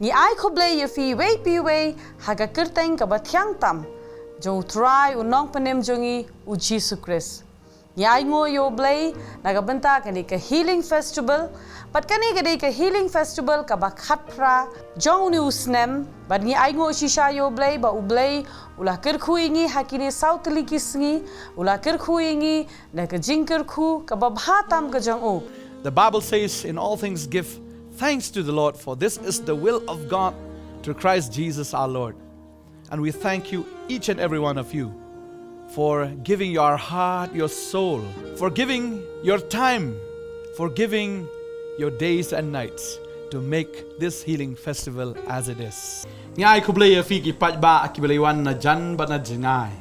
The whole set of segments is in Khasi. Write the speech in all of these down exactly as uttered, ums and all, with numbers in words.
Ngi ai khublei ïa phi iwei pa iwei ha ka kyrteng kaba thiang tam jong U Trai U Nongpynim jong ngi U Jisu Khrist. Ngi ai nguh ïa U Blei na ka bynta kane ka Healing Festival, bad kane ka dei ka Healing Festival kaba khatphra jong une u snem, bad ngi ai nguh shisha ïa U Blei ba U Blei u la kyrkhu ïa ngi ha kine saw tylli ki sngi, u la kyrkhu ïa ngi da ka jingkyrkhu kaba bha tam ka jong u. The Bible says, "In all things give thanks to the Lord, for this is the will of God through Christ Jesus our Lord." And we thank you, each and every one of you, for giving your heart, your soul, for giving your time, for giving your days and nights to make this healing festival as it is. Ngi ai khublei ïa phi ki paidbah kiba la wan na jan bad na jngai.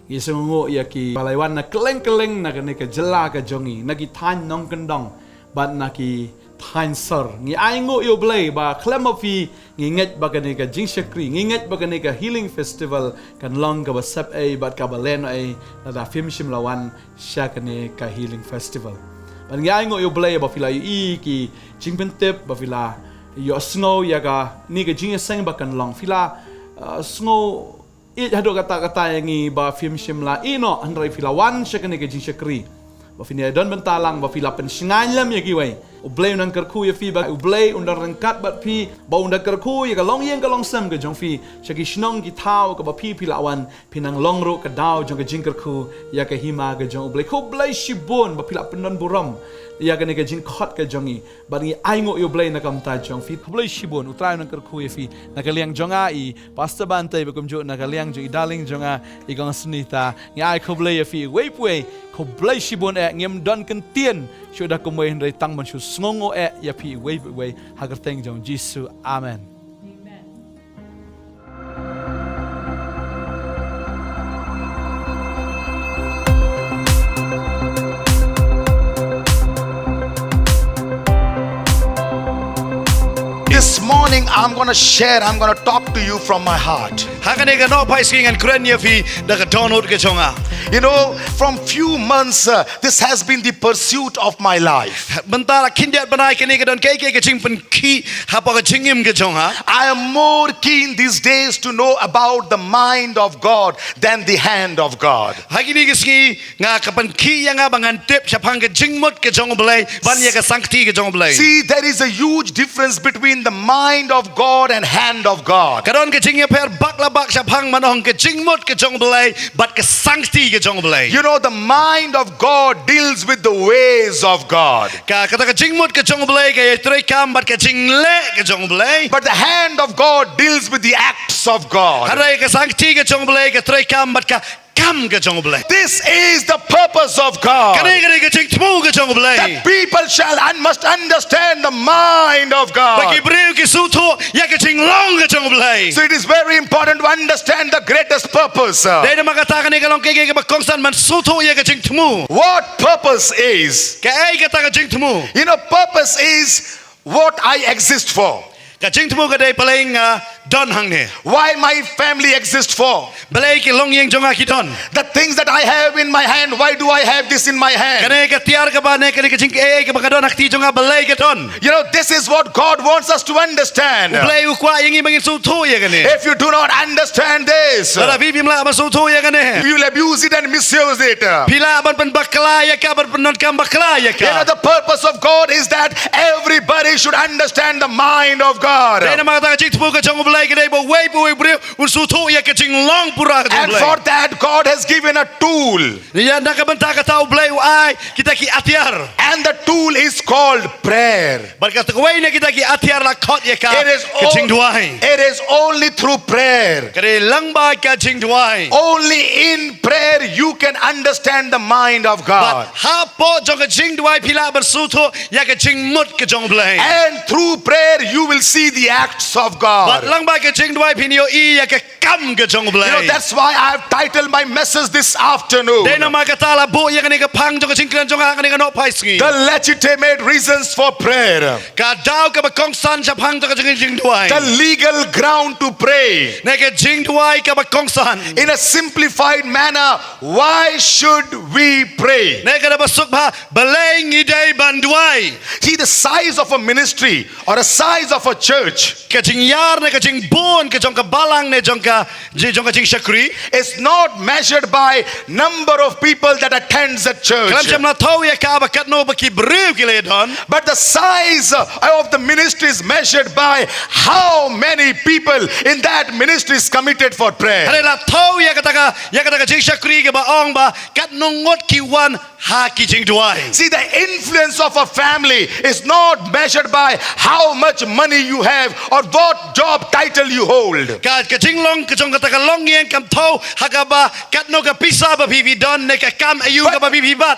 Ngi sngewnguh ïa kiba la wan na kylleng kylleng na kane ka jylla ka jong ngi, na ki thaiñ nongkyndong bad na ki thaiñ sor. Ngi ai nguh ïa U Blei ba khlem ma phi ngi ngeit ba kane ka jingshakri, ngi ngeit ba kane ka Healing Festival kan long kaba sep ei bad kaba lehnohei lada phim shym la wan sha kane ka Healing Festival. Bad ngi ai nguh ïa U Blei ba phi la ïohi ki jingpyntip, ba phi la ïohsngew ïa kane ka jingïaseng ba kan long. Phi la, uh, sngew ïeit haduh katta katta ïa ngi ba phim shym la ïehnoh hynrei phi la wan sha kane ka jingshakri, ba phin ïa don bynta lang, ba phi la pynshngaiñ lem ïa kiwei. U Blei un nang kyrkhu ïa phi, ba U Blei un nang ryngkat bad phi, ba un nang kyrkhu ïa ka longïing ka longsem ka jong phi sha ki shnong ki thaw kaba phi phi la wan, phin nang long ruh ka daw jong ka jingkyrkhu ïa ka hima ka jong U Blei. Khublei shibun ba phi la pyndon burom ïa kane ka jingkhot ka jong ngi. Bad ngi ai nguh ïa U Blei na ka bynta jong phi. Khublei shibun, U Trai un nang kyrkhu ïa phi. Na ka liang jong nga i Pastor Bantei, bad kumjuh na ka liang jong i darling jong nga i Kong Sunita, ngi ai khublei ïa phi iwei pa iwei. Khublei shibun eh, ngim don kyntien shuh da kumwei hynrei tang ban shu sngewnguh eh ïa phi iwei pa iwei, ha ka kyrteng jong U Jisu. Amen. This morning, I'm going to share, I'm going to talk to you from my heart. Ha kane ka nohphai sngi ngan kren ïa phi da ka dohnud ka jong nga. You know, from few months, uh, this has been the pursuit of my life. Mynta la khyndiat bnai kane ka don kaei kaei ka jingpynkhih hapoh ka jingim ka jong nga. I am more keen these days to know about the mind of God than the hand of God. Ha kine ki sngi nga ka pynkhih ïa nga ba ngan tip shaphang ka jingmut ka jong U Blei ban ïa ka sangkti ka jong U Blei. See, there is a huge difference between the mind of God and hand of God. Ka don ka jingïapher bak la bak shaphang ban ong ka jingmut ka jong U Blei bad ka sangkti ka jong U Blei. You know, the mind of God deals with the ways of God. Ka, kata ka jingmut ka jong U Blei ka ïatreikam bad ka jingleh ka jong U Blei. But the hand of God deals with the acts of God. Hynrei ka sangkti ka jong U Blei ka treikam bad ka kam ka jong U Blei. This is the purpose of God. Kane, kane ka jingthmu ka jong U Blei. That people shall and must understand the mind of God. Ba ki briew ki sngewthuh ïa ka jinglong ka jong U Blei. So it is very important to understand the greatest purpose. Dei namar kata kane ka long kaei kaei kaba kongsan ban sngewthuh ïa ka jingthmu. What purpose is? Kaei kata ka jingthmu? You know, purpose is what I exist for. Ka jingthmu ka dei balei nga don hangne. Why my family exists for. Balei ki longïing jong nga ki don. The things that I have in my hand, why do I have this in my hand? Kane ka tiar kaba ne kane ka jingaiei kaba ka don ha kti jong nga, balei ka don. You know, this is what God wants us to understand. U Blei u kwah ïa ngi ba ngin sngewthuh ïa kane. If you do not understand this, lada phi phim lah ban sngewthuh ïa kane, you will abuse it and misuse it. Phi lah ban pynbakla ïa ka, ban pyndonkam bakla ïa ka. You know, the purpose of God is that everybody should understand the mind of God. Dei namar kata ka jingthmu ka jong U Blei ka dei ba uwei pa uwei u briew un sngewthuh ïa ka jinglong pura ka jong U Blei. And for that, God has given a tool. Ïa na ka bynta kata U Blei u ai kita ki atiar. And the tool is called prayer. Bad kata kawei na kita ki atiar la khot ïa ka, ka jingduwai. It is only through prayer. Ka dei lyngba ka jingduwai. Only in prayer you can understand the mind of God. Bad hapoh jong ka jingduwai phi lah ban sngewthuh ïa ka jingmut ka jong U Blei. And through prayer you will see the acts of God. Bad lyngba ka jingduwai phin ïohi ïa ka kam ka jong U Blei. You know, that's why I have titled my message this afternoon. Dei namar kata la buh ïa kane ka phang jong ka jingkren jong nga ha kane ka nohphai sngi. The legitimate reasons for prayer. Ka daw kaba kongsan shaphang jong ka jingduwai. The legal ground to pray. Ne ka jingduwai kaba kongsan. In a simplified manner, why should we pray? Ne ka da ba suk bha, balei ngi dei ban duwai. See, the size of a ministry or a size of a church Ka jingïar ne ka jingbun ka jong ka balang ne jong ka, jong ka jingshakri is not measured by number of people that attends that church. Khlem shym la thew ïa kaba katno ba ki briew ki la don. But the size of the ministry is measured by how many people in that ministry is committed for prayer. Hynrei la thew ïa kata ka, ïa kata ka jingshakri kaba ong ba katno ngut ki wan ha ki jingduwai. See, the influence of a family is not measured by how much money you have or what job title you hold. Ka, ka jinglong ka jong kata ka longïing kam thew ha kaba katno ka pisa ba phi phi don ne ka kam aïu kaba phi phi bat.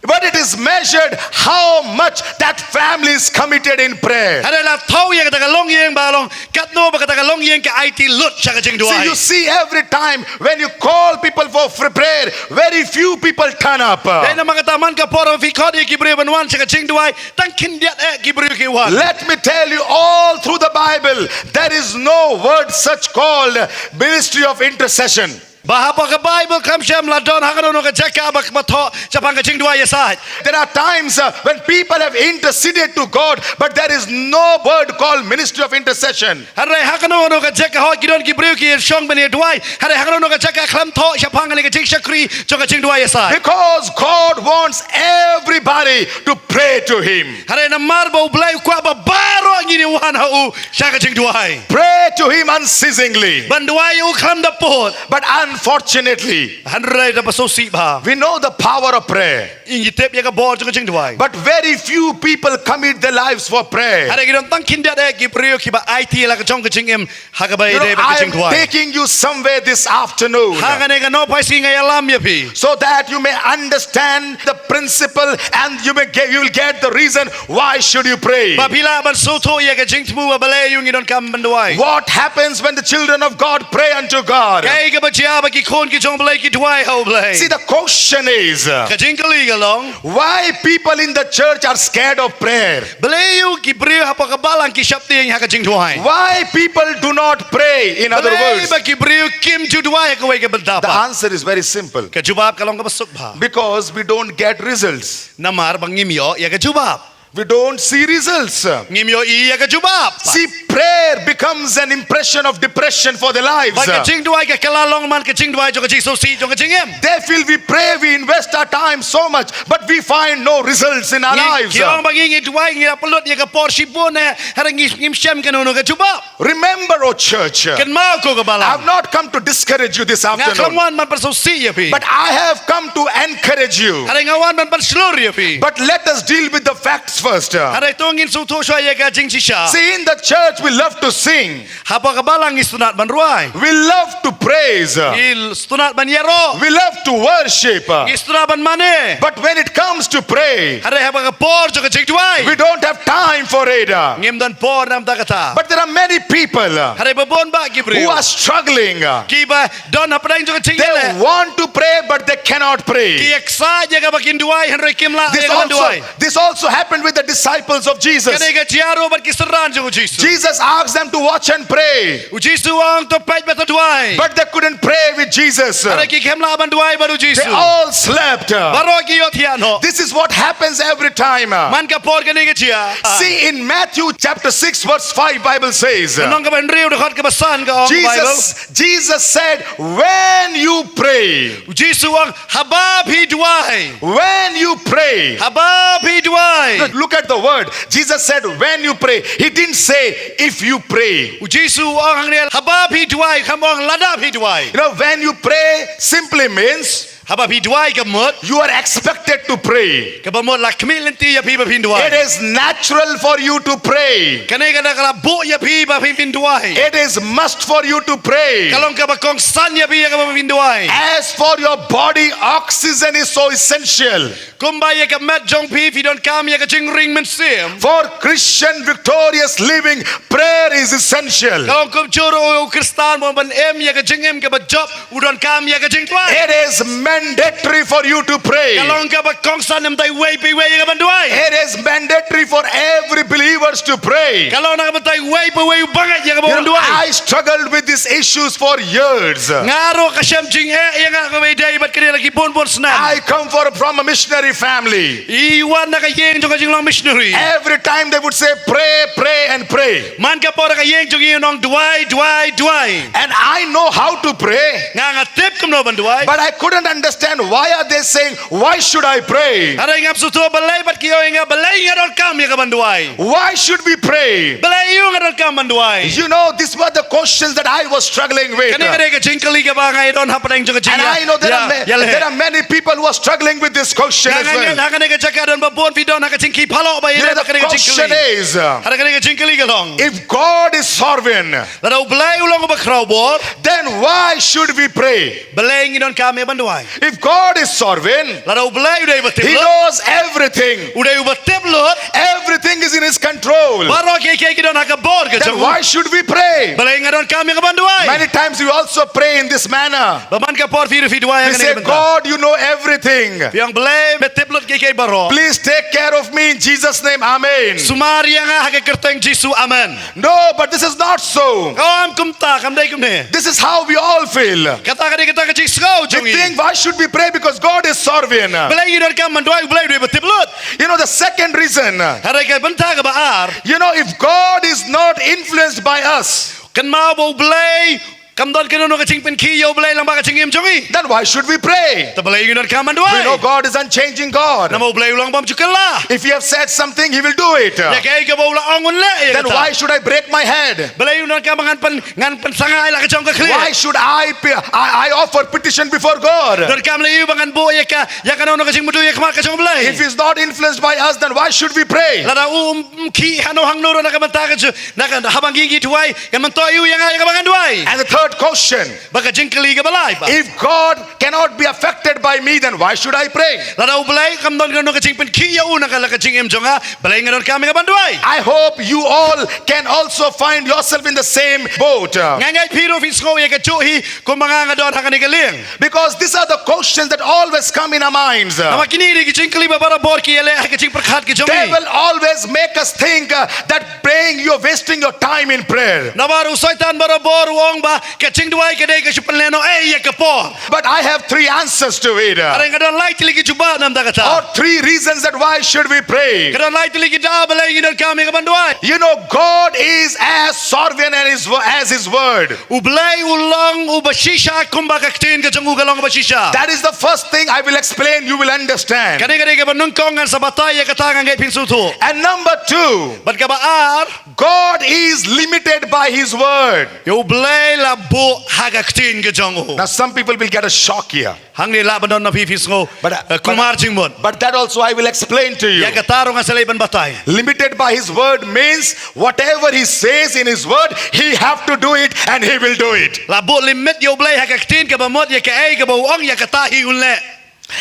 But it is measured how much that family is committed in prayer. Hynrei la thew ïa kata ka longïing ba long katno ba kata ka longïing ka aiti lut sha ka jingduwai. See, you see, every time when you call people for fr- prayer, very few people turn up. Dei namar kata man ka por phi khot ïa ki briew ban wan sha ka jingduwai, tang khyndiat eh ki briew ki wan. Let me tell you, all through the Bible, there is no word such called ministry of intercession. Ba hapoh ka Baibl kam shym la don ha kano kano ka jaka ba, ba thoh shaphang ka jingduwai ïasaid. There are times uh, when people have interceded to God, but there is no word called ministry of intercession. Hynrei ha kano kano ka jaka hooid ki don ki briew ki shong ban ïaduwai. Hynrei ha kano kano ka jaka khlem thoh shaphang kane ka jingshakri jong ka jingduwai ïasaid. Because God wants everybody to pray to Him. Hynrei namar ba U Blei u kwah ba baroh ngin ïa wan ha u sha ka jingduwai. Pray to Him unceasingly. Ban duwai ïa u khlem da pud. But unfortunately, Hynrei da ba sngewsih bha. We know the power of prayer. Ngi tip ïa ka bor jong ka jingduwai. But very few people commit their lives for prayer. Hynrei ki don tang khyndiat eh ki briew kiba aiti la ka jong ka jingim ha kaba ïadei bad ka jingduwai. I am taking you somewhere this afternoon. Ha kane ka nohphai sngi nga ïalam ïa phi. So that you may understand the principle and you may get, you will get the reason why should you pray. Ba phi lah ban sngewthuh ïa ka jingthmu ba balei ïa u ngi donkam ban duwai. What happens when the children of God pray unto God? Kaei kaba jia ba ki khun ki jong U Blei ki duwai ha U Blei. See, the question is, uh, ka jingkylli ka long, why people in the church are scared of prayer? Balei ïa u ki briew hapoh ka balang ki sheptieng ha ka jingduwai? Why people do not pray, in other words? Balei ba ki briew kim ju duwai ha kawei ka bynta pat? The answer is very simple. Ka jubab ka long kaba suk bha. Because we don't get results. Namar ba ngim ïoh ïa ka jubab. We don't see results. Ngim ïoh ïa ka jubab. See, prayer becomes an impression of depression for their lives. Ba ka jingduwai ka kylla long man ka jingduwai jong ka jingsngewsih jong ka jingim. They feel we pray, we invest our time so much, but we find no results in our lives. Ngi, ngi ong ba ngi, ngi duwai, ngi la pynlut ïa ka por shibun eh, hynrei ngi, ngim shem kano kano ka jubab. Remember, O church, kynmaw ko ka balang. I have not come to discourage you this afternoon. Nga khlem wan ban pynsngewsih ïa phi. But I have come to encourage you. Hynrei nga wan ban pynshlur ïa phi. But let us deal with the facts first. Hynrei to ngin sngewthuh shuwa ïa ka jingshisha. See, in the church we love to sing. Hapoh ka balang ngi sngewtynnat ban rwai. We love to praise. Ngi sngewtynnat ban ïaroh. We love to worship. Ngi sngewtynnat ban mane. But when it comes to pray, hynrei haba ka por jong ka jingduwai, we don't have time for it. Ngim don por namar kata. But there are many people, uh, hynrei ba bun bah ki briew, who are struggling, uh, kiba don hapdeng jong ka jingeh. They want to pray, but they cannot pray. Ki excited ïa kaba kin duwai, hynrei kim lah ïa kaban duwai. This also happened with the disciples of Jesus. Kane ka jia ruh bad ki synran jong U Jisu. Jesus asked them to watch and pray. U Jisu u ong to peit bad to duwai. But they couldn't pray with Jesus. Hynrei ki khlem lah ban duwai bad U Jisu. They all slept. Baroh ki ïohthiah noh. This is what happens every time. Man ka por kane ka jia. See, in Matthew chapter six verse five, Bible says, lynnong kaba hynriew dkhot kaba san ka ong Bible. Jesus, Jesus said, "When you pray." U Jisu u ong, "Haba phi duwai." When you pray. Haba phi duwai. Look, look at the word. Jesus said, "When you pray." He didn't say, "If you pray." U Jisu u ong hangne, "Haba phi duwai," khlem ong, "Lada phi duwai." You know, when you pray simply means, haba phi duwai ka mut, you are expected to pray. Kaba mut la khmih lynti ïa phi ba phin duwai. It is natural for you to pray. Kane ka dei kaba buh ïa phi ba phin duwai. It is must for you to pray. Ka long kaba kongsan ïa phi ïa kaba phin duwai. As for your body, oxygen is so essential. Kumba ïa ka met jong phi, phi donkam ïa ka jingring mynsiem. For Christian victorious living, prayer is essential. Ka long kumjuh ruh u Khristan ba u ban im ïa ka jingim kaba jop, u donkam ïa ka jingduwai. It is mandatory for you to pray. Ka long kaba kongsan na ka bynta iwei pa iwei ïa ka ban duwai. It is mandatory for every believers to pray. Ka long na ka bynta iwei pa iwei u bangeit ïa ka ban duwai. I struggled with these issues for years. Nga ruh ka shem jingeh ïa nga kaba ïadei bad kane la ki bun bun snem. I come for, from a missionary family. I wan na ka ïing jong ka jinglong missionary. Every time they would say, "Pray, pray, and pray." Man ka por ka ïing jong ngi u ong duwai, duwai, duwai. And I know how to pray. Nga nga tip kumno ban duwai. But I couldn't understand why are they saying, "Why should I pray?" Hynrei ngam sngewthuh balei bad ki ong ïa nga balei nga donkam ïa ka ban duwai. Why should we pray? Balei ïa u nga donkam ban duwai. You know, these were the questions that I was struggling with. Kane ka dei ka jingkylli kaba nga ïa don hapdeng jong ka jingïa. And I know there are ma-, there are many people who are struggling with this question as well. Nga ngeit ha kane ka jaka don ba bun phi don ha ka jingkylli ba ïa don ha kane ka jingkylli. You know, the question is, uh, ha kane ka jingkylli ka long, if God is sovereign, lada U Blei u long uba khrawbor, then why should we pray? Balei ngi donkam ïa ban duwai. If God is sovereign, lada U Blei u dei uba tip lut. He knows everything. U dei uba tip lut. Everything is in his control. Baroh kiei kiei ki don ha ka bor ka jong u. Then why should we pray? Balei nga donkam ïa ka ban duwai. Many times we also pray in this manner. Bad man ka por phi ruh phi duwai ha kane ka bynta. We say, "God, you know everything. Phi ong Blei me tip lut kiei kiei baroh. Please take care of me in Jesus' name. Amen." Sumar ïa nga ha ka kyrteng Jisu. Amen. No, but this is not so. Kam kumta, kam dei kumne. This is how we all feel. Kata ka dei kata ka jingsngew jong ngi. We think, "Why should we pray? Because God is sovereign." Balei ngi donkam ban duwai, U Blei u dei uba tip lut. You know, the second reason, hynrei ka bynta kaba ar, you know, if God is not influenced by us, kynmaw ba U Blei kam don kano kano ka jingpynkhih ïa U Blei lyngba ka jingim jong ngi, then why should we pray? Te balei ngi donkam ban duwai? We know God is unchanging God. Namar U Blei u long bym ju kylla. If he have said something, he will do it. Ïa kaei kaba u la ong un leh ïa kata. Then why should I break my head? Balei u donkam ba ngan pyn, ngan pynsangeh ïa la ka jong ka khlieh? Why should I pe-, I, I offer petition before God? Donkam lei ba ngan buh ïa ka, ïa kano kano ka jingmudui ïa khmat ka jong U Blei. If he's not influenced by us, then why should we pray? Lada um, um khih hangno hangno ruh na ka bynta ka jong, na ka, haba ngi ngi duwai, kan myntoi u ïa nga ïa kaba ngan duwai. And the third question, ba ka jingkylli kaba lai ba, if God cannot be affected by me, then why should I pray? Lada U Blei kam don kano ka jingpynkhih ïa u na ka la ka jingim jong nga, balei nga donkam ïa ka ban duwai. I hope you all can also find yourself in the same boat. Nga ngeit phi ruh phi sngew ïa kajuh hi kumba nga nga don ha kane ka liang. Because these are the questions that always come in our minds. Namar kine ki dei ki jingkylli ba barabor ki ïaleh ha ka jingpyrkhat ka jong ngi. They will always make us think, uh, that praying, you're wasting your time in prayer. Namar u Soitan barabor u ong ba ka jingduwai ka dei ka shu pynlehnoh ei ïa ka por. But I have three answers to it. Hynrei nga don lai tylli ki jubab na ka bynta kata. Or three reasons that why should we pray. Nga don lai tylli ki daw balei ngi donkam ïa ka ban duwai. You know, God is as sovereign and his wo-, as his word. U Blei u long uba shisha kumba ka ktien ka jong u ka long uba shisha. That is the first thing I will explain, you will understand. Kane ka dei kaba nyngkong ngan sa batai ïa kata, nga ngeit phin sngewthuh. And number two, bad kaba ar, God is limited by his word. Ïa U Blei la buh ha ka ktien ka jong u. Now some people will get a shock here. Hangne lah ban don na phi phi sngew, but, uh, eh, kumar jingmut. But that also I will explain to you. Ïa kata ruh nga sa leit ban batai. Limited by his word means whatever he says in his word, he have to do it and he will do it. La buh limit ïa U Blei ha ka ktien kaba mut, ïa kaei kaba u ong ïa kata hi un leh.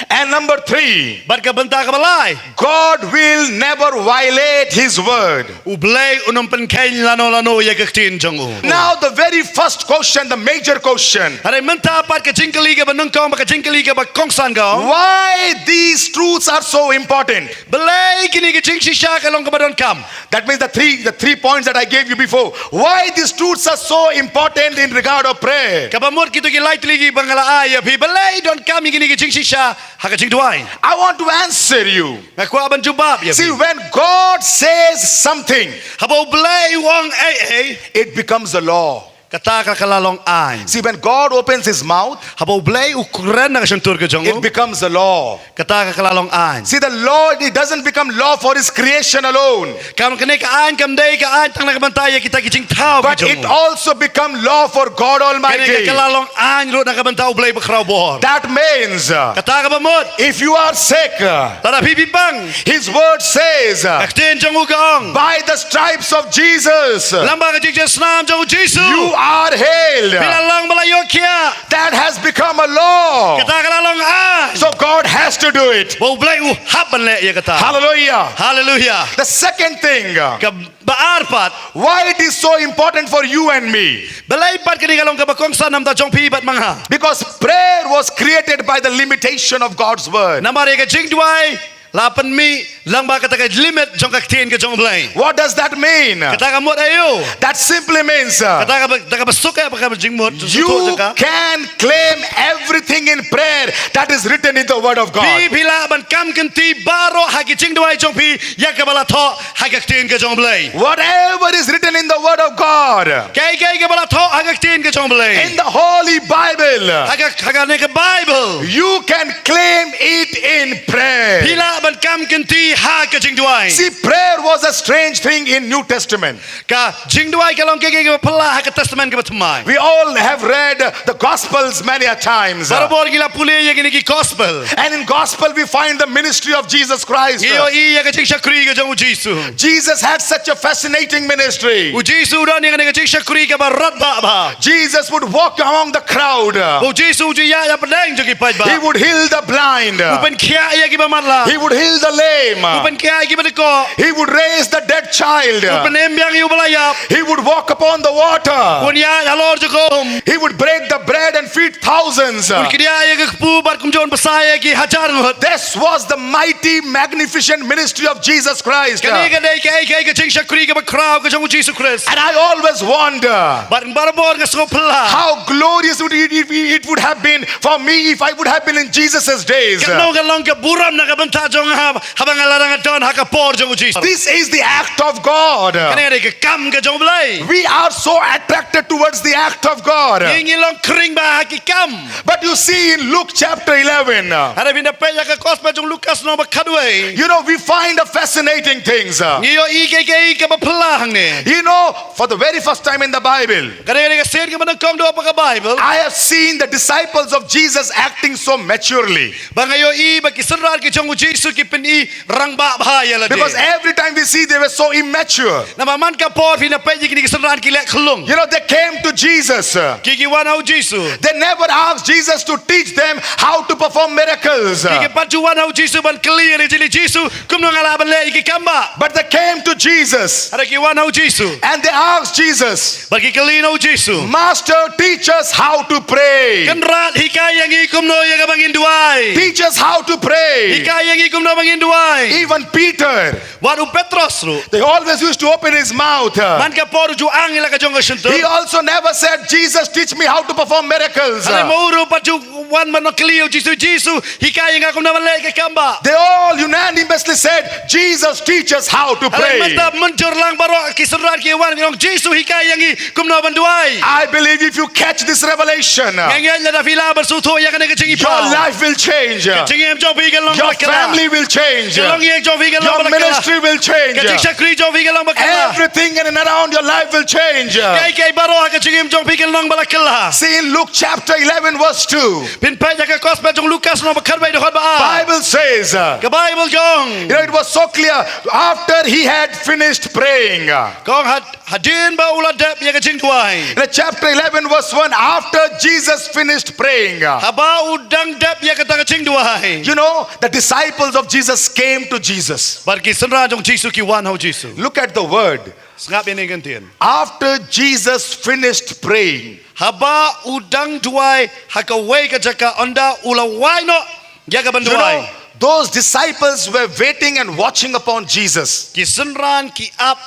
And number three, bad ka bynta kaba lai, God will never violate his word. U Blei un ym pynkheiñ lano lano ïa ka ktien jong u. Now the very first question, the major question. Hynrei mynta pat ka jingkylli kaba nyngkong bad ka jingkylli kaba kongsan ka ong, why these truths are so important? Balei kine ki jingshisha ki long kaba donkam? That means the three, the three points that I gave you before. Why these truths are so important in regard of prayer? Kaba mut kito ki lai tylli kiba nga la ai ïa phi, balei donkam ïa kine ki jingshisha ha ka jingduwai. I want to answer you. Nga kwah ban jubab ïa phi. See, when God says something, haba U Blei u ong ei ei, it becomes a law. Kata ka la long aiñ. See, when God opens his mouth, haba U Blei u kren na ka shyntur ka jong u, it becomes a law. Kata ka la long aiñ. See, the law, it doesn't become law for his creation alone. Kam kane ka aiñ kam dei ka aiñ tang na ka bynta ïa kita ki jingthaw ki jong u. But it also become law for God Almighty. Kane ka la long aiñ ruh na ka bynta U Blei Bakhraw Bor. That means, uh, kata kaba mut, if you are sick, uh, lada phi phi pang, his word says, uh, ka ktien jong u ka ong, by the stripes of Jesus, uh, lyngba ka jingjingsnam jong u Jisu, you are healed. Phi la long ba la ïoh khiah. That has become a law. Kata ka la long aiñ. So God has to do it. Ba U Blei u hap ban leh ïa kata. Hallelujah. Hallelujah. The second thing, uh, Kaba ar pat. Why it is so important for you and me? Balei pat kane ka long kaba kongsan namar jong phi bad ma nga? Because prayer was created by the limitation of God's word. Namar ïa ka jingduwai la pynmih lyngba kata ka limit jong ka ktien ka jong U Blei. What does that mean? Kata ka mut aïu? That simply means, uh, Kata ka ba, kata ka ba suk eh, ba ka ba jingmut, you suk eh ka. Can claim everything in prayer that is written in the word of God. Phi, phi lah ban kam kynti baroh ha ki jingduwai jong phi ïa kaba la thoh ha ka ktien ka jong U Blei. Whatever is written in the word of God, Kaei kaei kaba la thoh ha ka ktien ka jong U Blei. In the Holy Bible, Ha ka, ha kane ka Bible. You can claim it in prayer. Phi lah ban kam kynti ha ka jingduwai. See, prayer was a strange thing in New Testament. Ka jingduwai ka long kaei kaei kaba phylla ha ka Testament kaba thymmai. We all have read the Gospels many a times. Barabor ngi la pule ïa kine ki Gospel. And in Gospel we find the ministry of Jesus Christ. Ngi ïohi ïa ka jingshakri ka jong U Jisu. Jesus had such a fascinating ministry. U Jisu u don ïa kane ka jingshakri kaba radbah bha. Jesus would walk among the crowd. U Jisu u ju ïaid hapdeng jong ki paidbah. He would heal the blind. U pynkhiah ïa kiba matlah. He would heal the lame. U pynkhiah ïa kiba dkoh. He would raise the dead child. U pynim biang ïa uba la ïap. He would walk upon the water. Un ïaid halor jong ka um. He would break the bread and feed thousands. Un kdiah ïa ka kpu bad kumjuh un bsa ïa ki hajar ngut. This was the mighty, magnificent ministry of Jesus Christ. Kane ka dei kaei kaei ka jingshakri kaba khraw ka jong U Jisu Khrist. And I always wonder, Bad barabor nga sngewphylla. How glorious would it, it, it would have been for me if I would have been in Jesus' days. Kano ka long ka burom na ka bynta jong nga haba nga la dang don ha ka por jong U Jisu. This is the act of God. Kane ka dei ka kam ka jong U Blei. We are so attracted towards the act of God. Ngi, ngi long khring bha ha ki kam. But you see in Luke chapter eleven, Hynrei phin da peit ïa ka Gospel jong Lukas lynnong ba khatwei. You know, we find a fascinating things. Ngi ïohi kaei kaei kaba phylla hangne. You know, for the very first time in the Bible, Kane ka dei ka sien kaba nyngkong dei ha ka Bible. I have seen the disciples of Jesus acting so maturely. Ba nga ïohi ba ki synran ki jong U Jisu ki pyni rangbah bha ïa lade. Because every time we see, they were so immature. Namar man ka por phin da peit ïa kine ki synran ki leh khyllung. You know, they came to Jesus. Ki, ki wan ha U Jisu. They never asked Jesus to teach them how to perform miracles. Ki, kim pat ju wan ha U Jisu ban kylli ïa U Jisu kumno nga lah ban leh ïa ki kam bah. But they came to Jesus. Hynrei ki wan ha U Jisu. And they asked Jesus, Bad ki kylli na U Jisu. Master, teach us how to pray. Kynrad, hikai ïa ngi kumno ïa kaba ngin duwai. Teach us how to pray. Hikai ïa ngi kumno ba ngin duwai. Even Peter, Wat u Petros ruh. They always used to open his mouth. Man ka por u ju ang ïa la ka jong ka shyntur. He also never said, Jesus, teach me how to perform miracles. Hynrei ma u ruh pat ju wan ban ong kylli ïa U Jisu, Jisu, hikai ïa nga kumno ban leh ïa ki kam bah. They all unanimously said, Jesus, teach us how to pray. Hynrei mynta mynjur lang baroh ki synran ki wan ki ong, Jisu, hikai ïa ngi kumno ban duwai. I believe if you catch this revelation, Nga ngeit lada phi lah ban sngewthuh ïa kane ka jingïohi, your life will change. Ka jingim jong phi kan long ba la kylla. Your family will change. Ka longïing jong phi kan long ba la kylla. Your ministry will change. Ka jingshakri jong phi kan long ba la kylla. Everything in and around your life will change. Kaei kaei baroh ha ka jingim jong phi kan long ba la kylla. See in Luke chapter eleven verse two. Phin peit ïa ka Gospel jong Lukas lynnong ba khatwei dkhot ba ar. Bible says, uh, Ka Bible ka ong. You know, it was so clear. After he had finished praying, uh, Ka ong ha Hadien ba u la dep ïa ka jingduwai. In chapter eleven, verse one, after Jesus finished praying, Haba u dang dep ïa kata ka jingduwai. You know, the disciples of Jesus came to Jesus. Bad ki synran jong Jisu ki wan ha u Jisu. Look at the word. Sngap ïa kane ka ktien. After Jesus finished praying. Haba u dang duwai ha kawei ka jaka, ynda u la wai noh ïa ka ban duwai. You know, those disciples were waiting and watching upon Jesus. Ki synran ki ap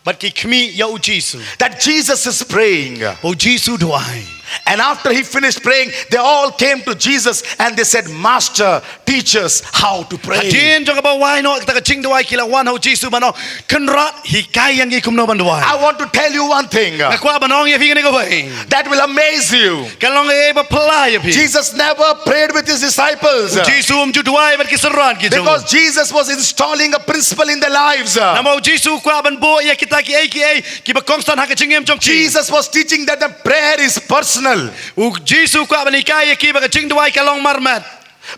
bad ki khmih ïa u Jisu. That Jesus is praying. Ba u Jisu u duwai. And after he finished praying, they all came to Jesus and they said, Master, teach us how to pray. Hadien jong kaba wai noh kata ka jingduwai ki la wan ha u Jisu ban ong, Kynrad, hikai ïa ngi kumno ban duwai. I want to tell you one thing. Nga kwah ban ong ïa phi kane kawei. That will amaze you. Ka long kaei ba phylla ïa phi. Jesus never prayed with his disciples. U Jisu um ju duwai bad ki synran ki jong u. Because Jesus was installing a principle in their lives. Namar u Jisu u kwah ban buh ïa kita kiei kiei kiba kongsan ha ka jingim jong ki. Jesus was teaching that the prayer is personal. U Jisu u kwah ban hikai ïa ki ba ka jingduwai ka long marmet.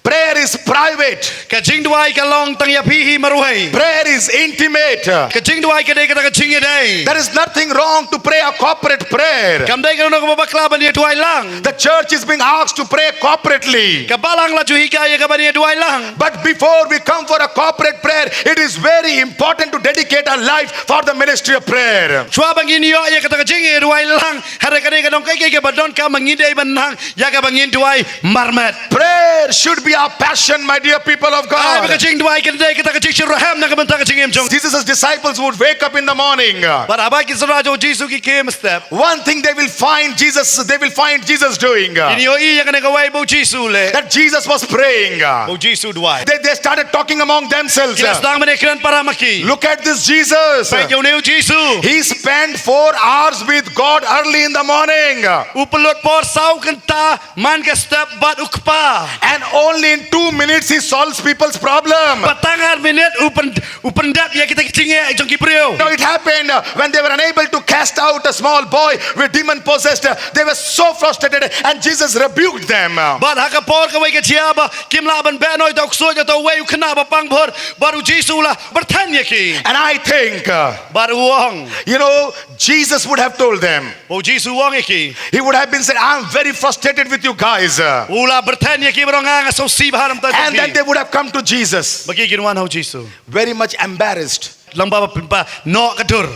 Prayer is private. Ka jingduwai ka long tang ïa phi hi marwei. Prayer is intimate. Ka jingduwai ka dei kata ka jingïadei. There is nothing wrong to pray a corporate prayer. Kam dei kano kano kaba bakla ban ïaduwai lang. The church is being asked to pray corporately. Ka balang la ju hikai ïa ka ban ïaduwai lang. But before we come for a corporate prayer, it is very important to dedicate our life for the ministry of prayer. Shuwa ba ngin ïoh ïa kata ka jingïaduwai lang, hynrei ka dei ka dong kaei kaei kaba donkam ba ngin dei ban nang ïa kaba ngin duwai marmet. Prayer should be our passion, my dear people of God. Ai ba ka jingduwai kan dei kata ka jingshitrhem na ka bynta ka jingim jong. Jesus' disciples would wake up in the morning. Bad haba ki synran jong u Jisu ki khie mynstep, one thing they will find Jesus, they will find Jesus doing. Kin ïohi ïa kane kawei ba u Jisu u leh. That Jesus was praying. Ba u Jisu u duwai. They, they started talking among themselves. Ki la sdang ban ïakren para ma ki. Look at this Jesus. Peit ïa une u Jisu. He spent four hours with God early in the morning. U pynlut por saw kynta man ka step bad u Kpa. And only in two minutes he solves people's problem. Bad tang ar minit u pyn, u pyndep ïa kita ki jingeh jong ki briew. Now it happened, uh, when they were unable to cast out a small boy with demon possessed, uh, they were so frustrated and Jesus rebuked them. Bad ha ka por kawei ka jia ba kim lah ban beh noh ïa uta u ksuid, ïa uta uwei u khynnah ba pang bhur, bad u Jisu u la byrthen ïa ki. And I think, uh, bad u ong, you know, Jesus would have told them, u Jisu u ong ïa ki, he would have been said, "I'm very frustrated with you guys." U la byrthen ïa ki bad u ong, nga sngewsih bha namar kata. And then they would have come to Jesus. Bad ki kin wan ha u Jisu very much embarrassed. Lyngba ba, ba noh ka dur.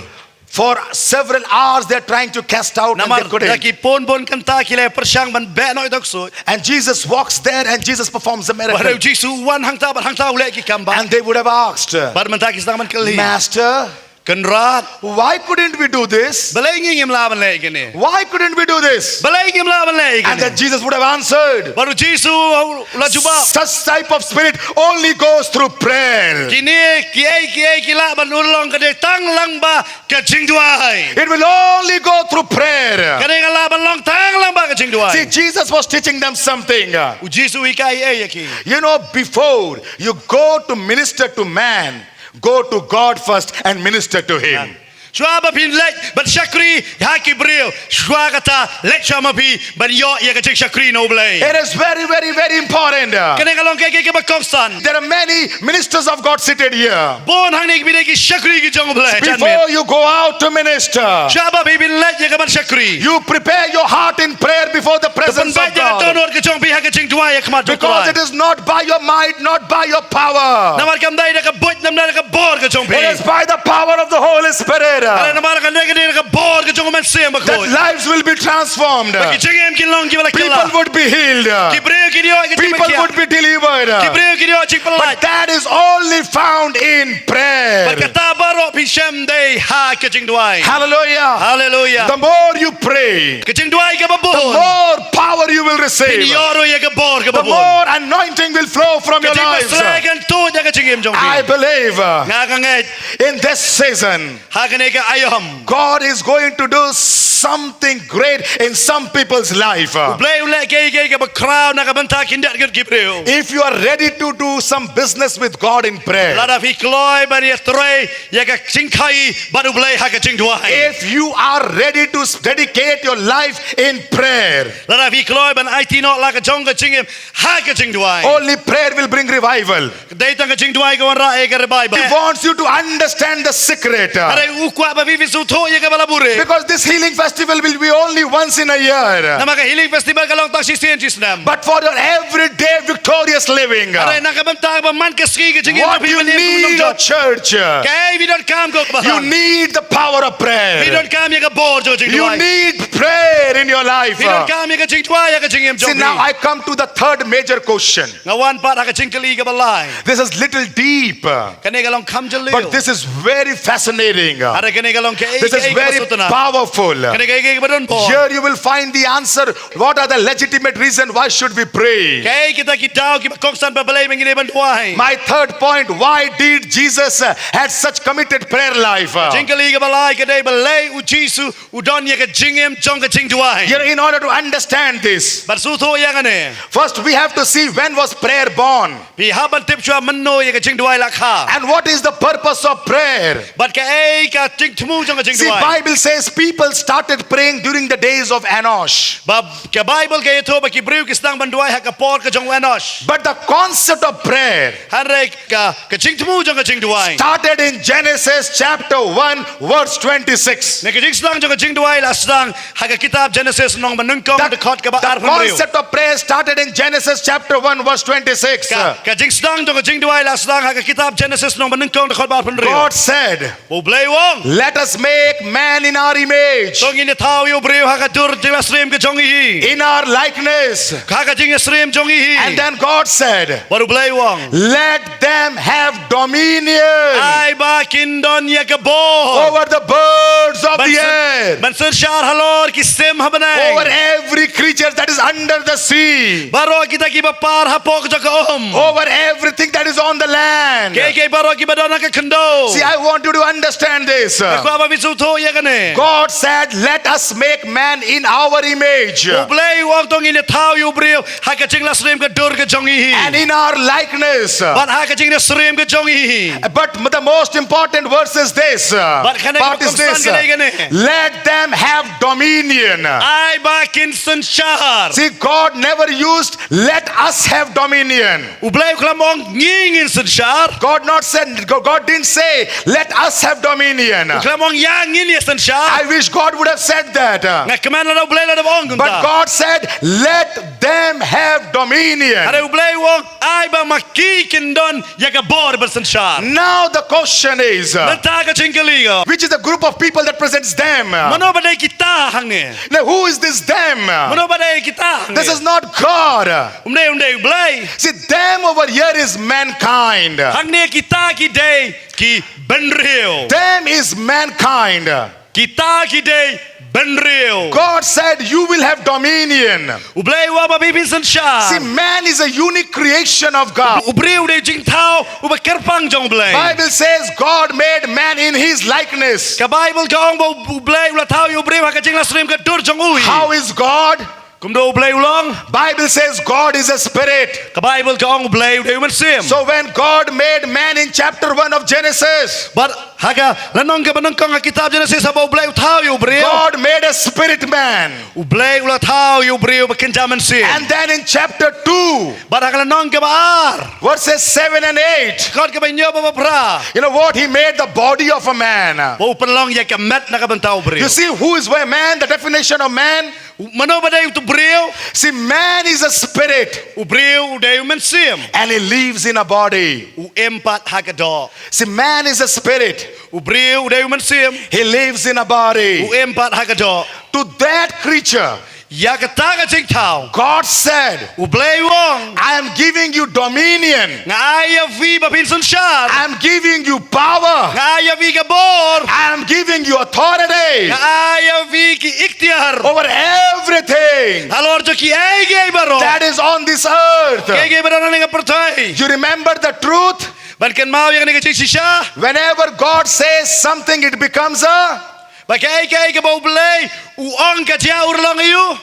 For several hours they are trying to cast out and they couldn't. Namar da ki pun bun kynta ki la pyrshang ban beh noh ïa uta u ksuid. And Jesus walks there and Jesus performs a miracle. Bad u Jisu u wan hangta bad hangta u leh ki kam ba. And they would have asked, bad mynta ki sdang ban kylli, "Master, Kynrad, why couldn't we do this? Balei ngim lah ban leh ïa kine? Why couldn't we do this?" Balei ngim lah ban leh ïa kine? And then Jesus would have answered, bad u Jisu u la jubab, "Such type of spirit only goes through prayer." Kine kiei kiei ki lah ban urlong ka dei tang lyngba ka jingduwai. It will only go through prayer. Ka dei ka lah ban long tang lyngba ka jingduwai. See, Jesus was teaching them something. U Jisu u hikai ei ïa ki. You know, before you go to minister to man, go to God first and minister to him. Shuwa ba phin leit ban shakri ha ki briew, shuwa kata leit shuwa ma phi ban ïoh ïa ka jingshakri na U Blei. It is very, very, very important. Kane ka long kaei kaei kaba kongsan. There are many ministers of God seated here. Bun hangne ki ba dei ki shakri ki jong U Blei. Before you go out to minister, shuwa ba phi phin leit ïa ka ban shakri, you prepare your heart in prayer before the presence of God. Pynbeit ïa ka dohnud ka jong phi ha ka jingduwai ha khmat jong U Trai. Because it is not by your might, not by your power. Namar kam dei da ka buit, namar da ka bor ka jong phi. It is by the power of the Holy Spirit. Hynrei namar ka dei, ka dei da ka bor ka jong U Mynsiem Bakhuid. That lives will be transformed. Ba ki jingim kin long kiba la kylla. People would be healed. Ki briew kin ïoh ïa ka jingpynkhiah. People would be delivered. Ki briew kin ïoh jingpyllait. But that is only found in prayer. Bad kata baroh phin shem dei ha ka jingduwai. Hallelujah. Hallelujah. The more you pray, ka jingduwai kaba bun, the more power you will receive. Phin ïoh ruh ïa ka bor kaba bun. The more anointing will flow from your lives. Ka jingbakla kan tuid na ka jingim jong phi. I believe, uh, nga ngeit, in this season, ha kane ka aïom, God is going to do something great in some people's life. U Blei u leh kaei kaei kaba khraw na ka bynta khyndiat ngut ki briew. If you are ready to do some business with God in prayer, lada phi kloi ban ïatrei ïa ka jingkhaïi bad U Blei ha ka jingduwai. If you are ready to s-, dedicate your life in prayer, lada phi kloi ban aiti noh la ka jong ka jingim ha ka jingduwai. Only prayer will bring revival. Dei tang ka jingduwai ka wanrah ïa ka revival. He wants you to understand the secret. Hynrei u kwah ba phi phin sngewthuh ïa kaba la buhrieh. Because this healing festival will be only once in a year. Namar ka healing festival ka long tang shisien shisnem. But for your everyday victorious living, hynrei na ka bynta ba man ka sngi ka jingim jong phi, what you need, your church, kaei phi donkam ko ba, you need the power of prayer. Phi donkam ïa ka bor jong ka jingduwai. You need prayer in your life. Phi donkam ïa ka jingduwai ha ka jingim jong phi. See, now I come to the third major question. Nga wan pat ha ka jingkylli kaba lai. This is little deep. Kane ka long kham jylliew. But this is very fascinating. Hynrei kane ka long kaei kaei kaba sngewtynnat. This is very powerful. Kane kaei kaei kaba don bor. Here you will find the answer. What are the legitimate reason why should we pray? Kaei kita ki daw kiba kongsan ba balei ba ngi dei ban duwai? My third point, why did Jesus, uh, had such committed prayer life? Jingkylli kaba lai ka dei balei u Jisu u don ïa ka jingim jong ka jingduwai. You know, in order to understand this, Bad shu to ïa kane. First we have to see when was prayer born. Phi hap ban tip shuwa mynno ïa ka jingduwai la kha. And what is the purpose of prayer? Bad kaei ka jingthmu jong ka See, jingduwai. Bible says people started praying during the days of Enosh. Ba ka Bible ka ïathuh ba ki briew ki sdang ban duwai ha ka por ka jong u Enosh. But the concept of prayer Hynrei ka ka jingthmu jong ka jingduwai. Started in Genesis chapter one, verse twenty-six. Ne ka jingsdang jong ka jingduwai la sdang ha ka kitab Genesis lynnong ba nyngkong dkhot kaba arphew hynriew. Concept of prayer started in Genesis chapter one, verse twenty-six. Ka ka jingsdang jong ka jingduwai la sdang ha ka kitab Genesis lynnong ba nyngkong dkhot ba arphew hynriew. God said, Ba U Blei u ong, "Let us make man in our image, to ngin ïa thaw ïa u briew ha ka dur jingïasyriem ka jong ngi hi. In our likeness." Ha ka jingïasyriem jong ngi hi. And then God said, Bad U Blei u ong, "Let them have dominion ai ba kin don ïa ka bor over the birds of the air, ban synshar halor ki sim ha bneng, over every creature that is under the sea, baroh kita kiba par hapoh ka jong ka um, over everything that is on the land." kiei kiei baroh kiba don ha ka khyndew. See, I want you to understand this. Kwah ba phi sngewthuh ïa kane. God said, "Let us make man in our image, U Blei u ong to ngin ïa thaw ïa u briew ha ka jingïasyriem ka dur ka jong ngi hi. And in our likeness." Bad ha ka jingïasyriem ka jong ngi hi. But the most important verse is this. Bad kane ka ba kongsan ka dei kane. "Let them have dominion." Ai ba kin synshar. See, God never used "Let us have dominion." U Blei u khlem ong ngi ngin synshar. God not said, God didn't say, "Let us have dominion." U khlem ong ïa ngin ïa synshar. I wish God would have said that. Nga kmen lada U Blei lada u ong kumta. But God said, "Let them have dominion." Hynrei U Blei u ong ai ba ma ki kin don ïa ka bor ban synshar. Now the question is, Nangta ka jingkylli ka, which is the group of people that presents them? Mano ba dei kita hangne? Now who is this them? Mano ba dei kita hangne? This is not God. Um dei, um dei U Blei. See, them over here is mankind. Hangne kita ki dei ki bynriew. Them is mankind. Kita ki dei bynriew. God said, "You will have dominion." U Blei u ong ba phi phin synshar. See, man is a unique creation of God. U briew u dei jingthaw uba kyrpang jong U Blei. Bible says God made man in his likeness. Ka Bible ka ong ba U Blei u la thaw ïa u briew ha ka jingïasyriem ka dur jong u hi. How is God? Kumno U Blei u long? Bible says God is a spirit. Ka Bible ka ong U Blei u dei u mynsiem. So when God made man in chapter one of Genesis, Bad ha ka lynnong kaba nyngkong ha kitab Genesis haba U Blei u thaw ïa u briew, God made a spirit man. U Blei u la thaw ïa u briew ba kynja mynsiem. And then in chapter two, Bad ha ka lynnong kaba ar, verses seven and eight, dkhot kaba hynñiew bad ba phra, you know what? He made the body of a man. Ba u pynlong ïa ka met na ka bynta u briew. You see, who is a man? The definition of man. Mano ba dei utu u briew? See, man is a spirit. U briew u dei u mynsiem. And he lives in a body. U im pat ha ka doh. See, man is a spirit. U briew u dei u mynsiem. He lives in a body. U im pat ha ka doh. To that creature, Ïa kata ka jingthaw, God said, U Blei u ong, "I am giving you dominion. Nga ai ïa phi ba phin synshar. I am giving you power. Nga ai ïa phi ka bor. I am giving you authority Nga ai ïa phi ki iktiar over everything halor jong kiei kiei baroh, that is on this earth." kiei kiei baroh ha kane ka pyrthei. You remember the truth? Ban kynmaw ïa kane ka jingshisha. Whenever God says something, it becomes a Ba kaei kaei kaba U Blei u ong ka jia, u long aiu?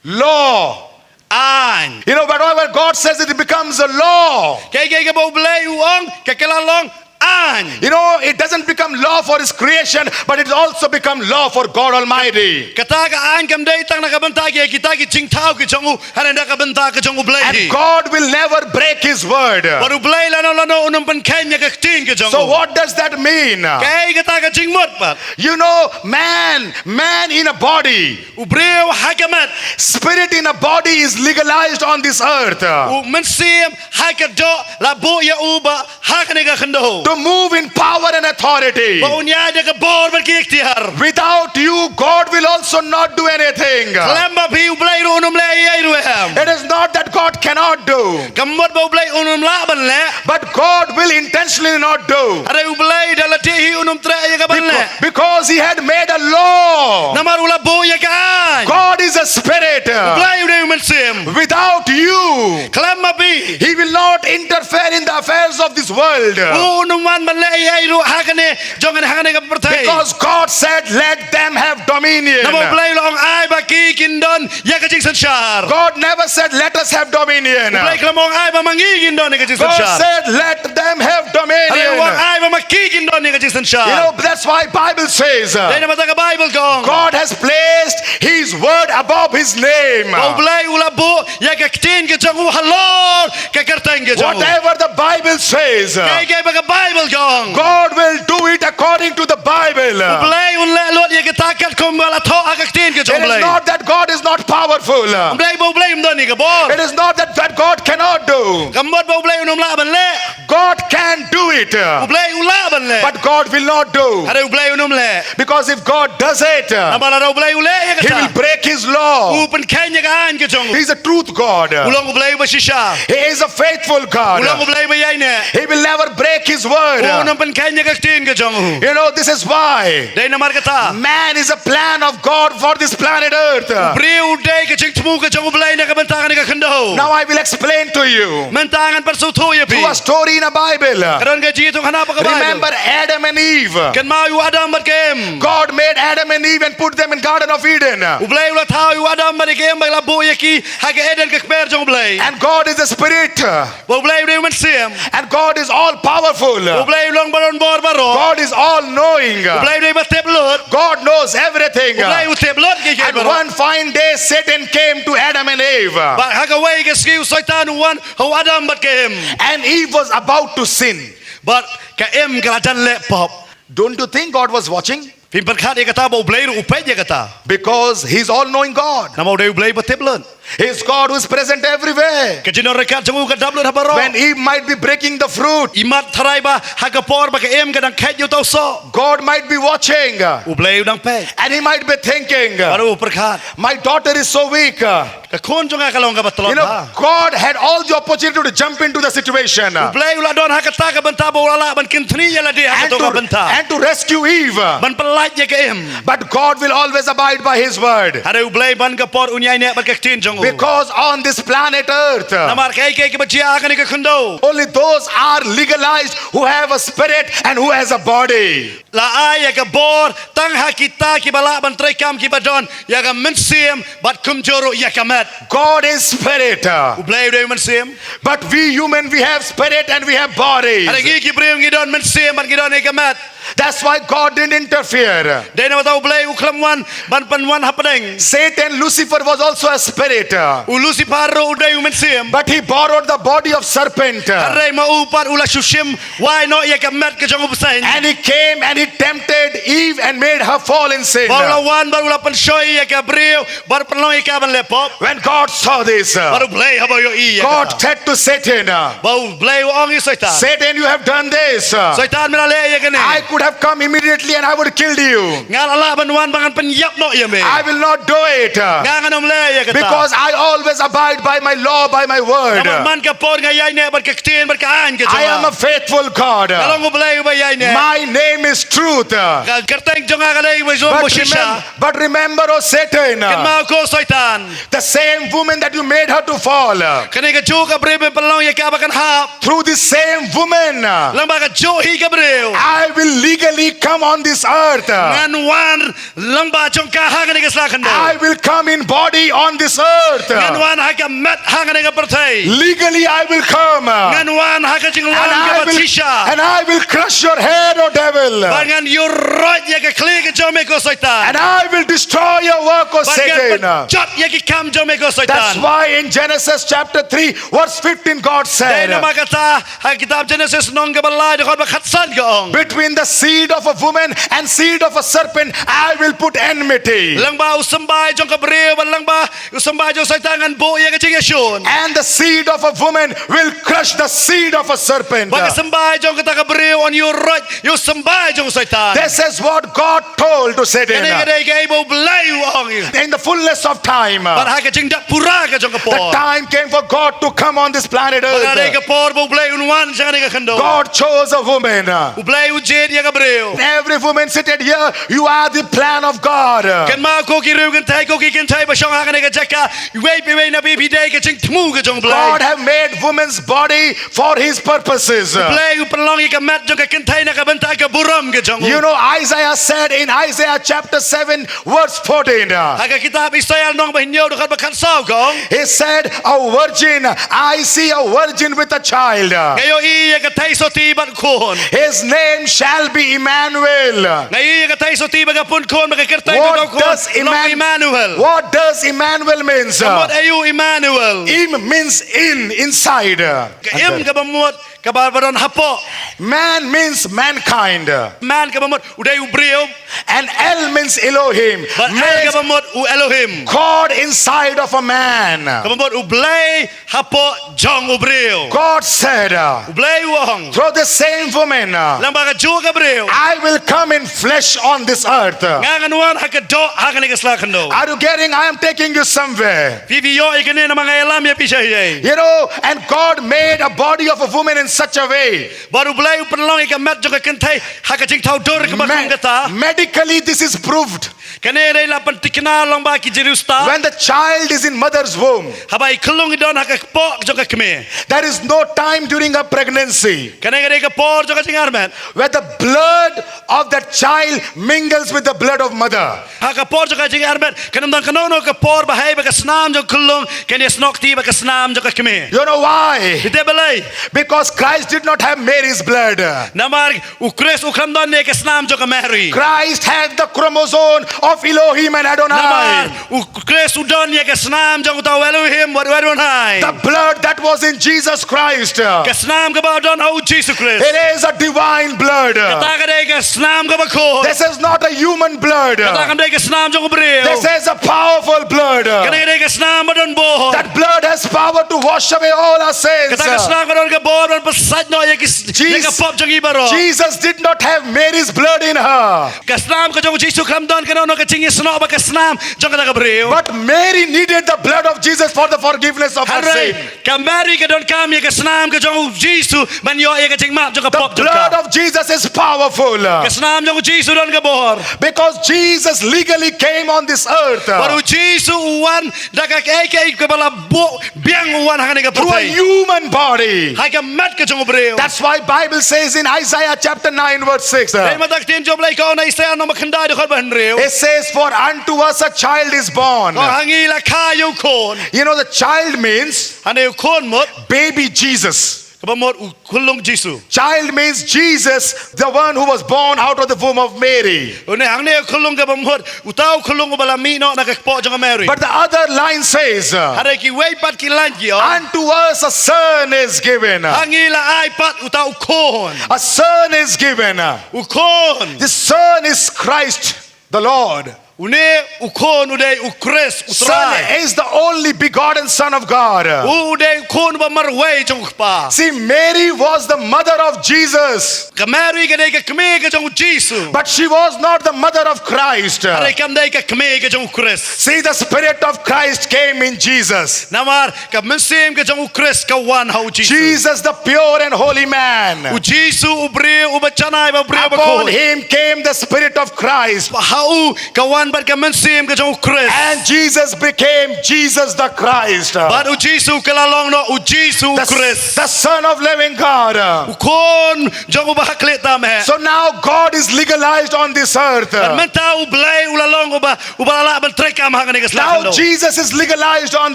Law. Aiñ. You know, whatever God says, it becomes a law. Kaei kaei kaba U Blei u ong ka kylla long aiñ. You know, it doesn't become law for his creation, but it also become law for God Almighty. Kata ka aiñ kam dei tang na ka bynta ki, kita ki jingthaw ki jong u, hynrei na ka bynta ka jong U Blei hi. And God will never break his word. Bad U Blei lano lano un ym pynkheiñ ïa ka ktien ka jong u. So what does that mean? Kaei kata ka jingmut pat? You know, man, man in a body, U briew ha ka met. Spirit in a body is legalized on this earth. U mynsiem ha ka doh la buh ïa u ba ha kane ka khyndew, To move in power and authority. ba un ïaid da ka bor bad ki iktiar. Without you, God will also not do anything. Khlem ba phi, U Blei ruh un ym leh ei ei ruh em. It is not that God cannot do, Kam mut ba U Blei un ym lah ban leh, but God will intentionally not do. Hynrei U Blei da lade hi un ym treh ïa ka ban leh. Because he had made a law. Namar u la buh ïa ka aiñ. God is a spirit. U Blei u dei u mynsiem. Without you, Khlem ma phi, he will not interfere in the affairs of this world. U un Wan ban leh ei ei ruh ha kane jong kane ha kane ka pyrthei. Because God said, "Let them have dominion." Namar U Blei u la ong ai ba ki kin don ïa ka jingsynshar. God never said, "Let us have dominion." U Blei khlem ong ai ba ma ngi kin don ïa ka jingsynshar. God said, "Let them have dominion." Hynrei u ong ai ba ma ki kin don ïa ka jingsynshar. You know, that's why Bible says, uh, Dei namar kata ka Baibl ka ong, God has placed his word above his name. Ba U Blei u la buh ïa ka ktien ka jong u halor ka kyrteng ka jong u. Whatever the Bible says, uh, Kaei kaei ba ka Baibl ka ong, God will do it according to the Bible. U Blei un leh lut ïa kata katkum ba la thoh ha ka ktien ka jong U Blei. It is not that God is not powerful. Ym dei ba U Blei um don ïa ka bor. It is not that, that God cannot do. Kam mut ba U Blei un ym lah ban leh. God can do it. U Blei u lah ban leh. But God will not do. Hynrei U Blei un ym leh. Because if God does it, Namar lada U Blei u leh ïa kata, he will break his law. U pynkheiñ ïa ka aiñ ka jong u. He is a truth God. U long U Blei uba shisha. He is a faithful God. U long U Blei uba ïaineh. He will never break his word. Un ym pynkheiñ ïa ka ktien ka jong u. You know, this is why Dei namar kata man is a plan of God for this planet Earth. U briew u dei ka jingthmu ka jong U Blei na ka bynta kane ka khyndew. Now I will explain to you. Mynta ngan pynsngewthuh ïa phi. Through a story in a Bible. Ka don ka jingïathuhkhana ha ka Baibl. Remember Adam and Eve. Kynmaw ïa u Adam bad ka Im. God made Adam and Eve and put them in Garden of Eden. U Blei u la thaw ïa u Adam bad ka Im bad la buh ïa ki ha ka Eden ka kper jong U Blei. And God is a spirit. Ba U Blei u dei u Mynsiem. And God is all powerful. U Blei u long ba don bor baroh. God is all knowing. U Blei u dei ba tip lut. God knows everything. U Blei u tip lut kiei kiei baroh. And one fine day, Satan came to Adam and Eve. Bad ha kawei ka sngi u Soitan u wan ha u Adam bad ka Im. And Eve was about to sin. Bad ka Im ka la jan leh pop. Don't you think God was watching? Phim pyrkhat ïa kata ba U Blei ruh u peit ïa kata? Because he's all knowing God. Namar u dei U Blei ba tip lut. He's God who is present everywhere. Ka jingdon ryngkat jong u ka dap lut ha baroh. When Eve might be breaking the fruit, I mat tharai ba ha ka por ba ka Im ka dang kheit ïa uta u soh, God might be watching. U Blei u dang peit. And he might be thinking, Bad u pyrkhat, "My daughter is so weak." Ka khun jong nga ka long kaba tlot bha. You know, God had all the opportunity to jump into the situation. U Blei u la don ha kata ka bynta ba u la lah ban kynthni ïa lade ha kato ka bynta. And to, and to rescue Eve. Ban pyllait ïa ka Im. But God will always abide by his word. Hynrei U Blei man ka por un ïaineh bad ka ktien jong u. Because on this planet Earth, Namar kaei kaei kaba jia ha kane ka khyndew, only those are legalized who have a spirit and who has a body. La ai ïa ka bor tang ha kita kiba lah ban treikam, kiba don ïa ka mynsiem bad kumjuh ruh ïa ka met. God is spirit. U Blei u dei u Mynsiem. But we human, we have spirit and we have bodies. Hynrei ngi ki briew ngi don mynsiem bad ngi don ïa ka met. That's why God didn't interfere. Dei namar kata U Blei u khlem wan ban pynwan hapdeng. Satan Lucifer was also a spirit. U Lucifer ruh u dei u mynsiem. But he borrowed the body of serpent. Hynrei ma u pat u la shu shim wai noh ïa ka met ka jong u bseiñ. And he came and he tempted Eve and made her fall in sin. Bad u la wan bad u la pynshoi ïa ka briew bad pynlong ïa ka ban leh pop. When God saw this, Bad U Blei haba u ïohi ïa kata, God said to Satan, Bad U Blei u ong ïa u Soitan, "Satan, you have done this. Soitan, me la leh ïa kane. I could have come immediately and I would have killed you." Nga la lah ban wan ba ngan pynïap noh ïa me. I will not do it. Nga ngan ym leh ïa kata. Because I always abide by my law, by my word. Namar man ka por nga ïaineh bad ka ktien bad ka aiñ ka jong nga. I am a faithful God. Nga long U Blei uba ïaineh. My name is truth. Ka kyrteng jong nga ka dei uba shisha. But remember, but remember, O Satan, Kynmaw ko Soitan. The same woman that you made her to fall, Kane kajuh ka briew ba pynlong ïa ka ba kan hap. Through the same woman, Lyngba kajuh hi ka briew, I will legally come on this earth. Ngan wan lyngba jong ka ha kane ka sla khyndew. I will come in body on this earth. Ngan wan ha ka met ha kane ka pyrthei. Legally, I will come. Ngan wan ha ka jinglong kaba shisha. And I will crush your head, O devil. Bad ngan ïuhroit ïa ka khlieh ka jong me ko Soitan. And I will destroy your work, O Satan. Bad ngan pynjot ïa ki kam jong me ko Soitan. That's why in Genesis chapter three, verse fifteen, God said, Dei namar kata ha kitab Genesis lynnong kaba lai dkhot ba khatsan ka ong, "Between the seed of a woman and seed of a serpent, I will put enmity." Lyngba u symbai jong ka briew bad lyngba u symbai jong Soitan ngan buh ïa ka jingïashun. And the seed of a woman will crush the seed of a serpent. Bad ka symbai jong kata ka briew un ïuhroit ïa u symbai jong Soitan. This is what God told to Satan. Kane ka dei kaei ba U Blei u ong. In the fullness of time, Bad ha ka jingdap pura ka jong ka por, the time came for God to come on this planet earth. Bad ka dei ka por ba U Blei un wan sha kane ka khyndew. God chose a woman. U Blei u jied ïa ka briew. Every woman seated here, you are the plan of God. Kynmaw ko ki riew kynthei, ko ki kynthei ba shong ha kane ka jaka, iwei pa iwei na phi phi dei ka jingthmu ka jong U Blei. God have made woman's body for his purposes. U Blei u pynlong ïa ka met jong ka kynthei na ka bynta ka burom ka jong u. You know, Isaiah said in Isaiah chapter seven, verse fourteen, uh, Ha ka kitab Isaiah lynnong ba hynñiew dkhot ba khatsaw ka ong. He said, "A virgin, I see a virgin with a child. Nga ïohi ïa ka theisotti bad u khun. His name shall be Emmanuel." Nga ïohi ïa ka theisotti bad ka punkhun bad ka kyrteng jong u khun long Emmanuel. What does Emmanuel means? Ka mut aïu Emmanuel? Em means in, inside. Ka em kaba mut kaba ba don hapoh. Man means mankind. Man kaba mut u dei u briew. And El means Elohim. Bad El kaba mut u Elohim. God inside of a man. Kaba mut U Blei hapoh jong u briew. God said, uh, U Blei u ong. Through the same woman, uh, Lyngba kajuh ka briew. I will come in flesh on this earth. Nga ngan wan ha ka doh ha kane ka sla khyndew. Are you getting? I am taking you somewhere. Phi phi ïoh ïa kane namar nga ïalam ïa phi sha hiei. You know, and God made a body of a woman in such a way. Bad U Blei u pynlong ïa ka met jong ka kynthei ha ka jingthaw dur kaba kum kata. Medically, this is proved. Kane dei la pyntikna lyngba ki jingriewstad. When the child is in mother's womb, Haba i khyllung i don ha ka kpoh jong ka kmie. There is no time during a pregnancy Kane ka dei ka por jong ka jingarmet. Where the blood of that child mingles with the blood of mother. Ha ka por jong ka jingarmet, kan ym don kano kano ka por ba haba ka snam jong u khyllung kan ïasnoh kti bad ka snam jong ka kmie. You know why? Phi tip balei? Because Christ did not have Mary's blood. Namar u Khrist u khlem don ïa ka snam jong ka Mary. Christ had the chromosome of Elohim and Adonai. Namar u Khrist u don ïa ka snam jong uta u Elohim bad u Adonai. The blood that was in Jesus Christ. Ka snam kaba don ha u Jisu Khrist. It is a divine blood. Kata ka dei ka snam kaba khun. This is not a human blood. Kata kam dei ka snam jong u briew. This is a powerful blood. Kane ka dei ka snam ba don bor. That blood has power to wash away all our sins. Kata ka snam ka don ka bor ban pynsait noh ïa ki s-, ïa ka pop jong ngi baroh. Jesus did not have Mary's blood in her. Ka snam ka jong u Jisu khlem don kano kano ka jingïasnoh bad ka snam jong kata ka briew. But Mary needed the blood of Jesus for the forgiveness of her sin. Hynrei ka Mary ka donkam ïa ka snam ka jong u Jisu ban ïoh ïa ka jingmap jong ka pop jong ka. The blood of Jesus is powerful. Ka snam jong u Jisu don ka bor. Because Jesus legally came on this earth. Bad u Jisu u wan da kaei kaei kaba la buh biang u wan ha kane ka pyrthei. Through a human body. Ha ka met ka jong u briew. That's why Bible says in Isaiah chapter nine verse six. Dei namar kata ka ktien jong u Blei ka ong na Isaïah lynnong ba khyndai dkhot ba hynriew. It says, "For unto us a child is born." Ka ong, ha ngi la kha ïa u khun. You know, the child means, hangne u khun mut, baby Jesus. Kaba mut u khyllung Jisu. Child means Jesus, the one who was born out of the womb of Mary. Une hangne u khyllung kaba mut uta u khyllung uba la mih noh na ka kpoh jong ka Mary. But the other line says, uh, Hynrei kiwei pat ki line ki ong, "Unto us a son is given." Ha ngi la ai pat uta u khun. A son is given. U khun. The son is Christ the Lord. Une u khun u dei u Khrist u Trai. Son is the only begotten Son of God. U, u dei u khun uba marwei jong u Kpa. See, Mary was the mother of Jesus. Ka Mary ka dei ka kmie ka jong u Jisu. But she was not the mother of Christ. Hynrei kam dei ka kmie ka jong u Khrist. See, the Spirit of Christ came in Jesus. Namar ka mynsiem ka jong u Khrist ka wan ha u Jisu. Jesus, the pure and holy man. U Jisu u briew uba janai bad u briew uba khuid. Upon him came the Spirit of Christ. Ha u ka wan bad ka mynsiem ka jong u Khrist. And Jesus became Jesus the Christ. Bad u Jisu ka la long noh u Jisu u Khrist. The Son of living God. U khun jong uba ha khlieh tam eh. So now God is legalized on this earth. Bad mynta u Blei u la long uba, uba la lah ban treikam ha kane ka sla khyndew. Now Jesus is legalized on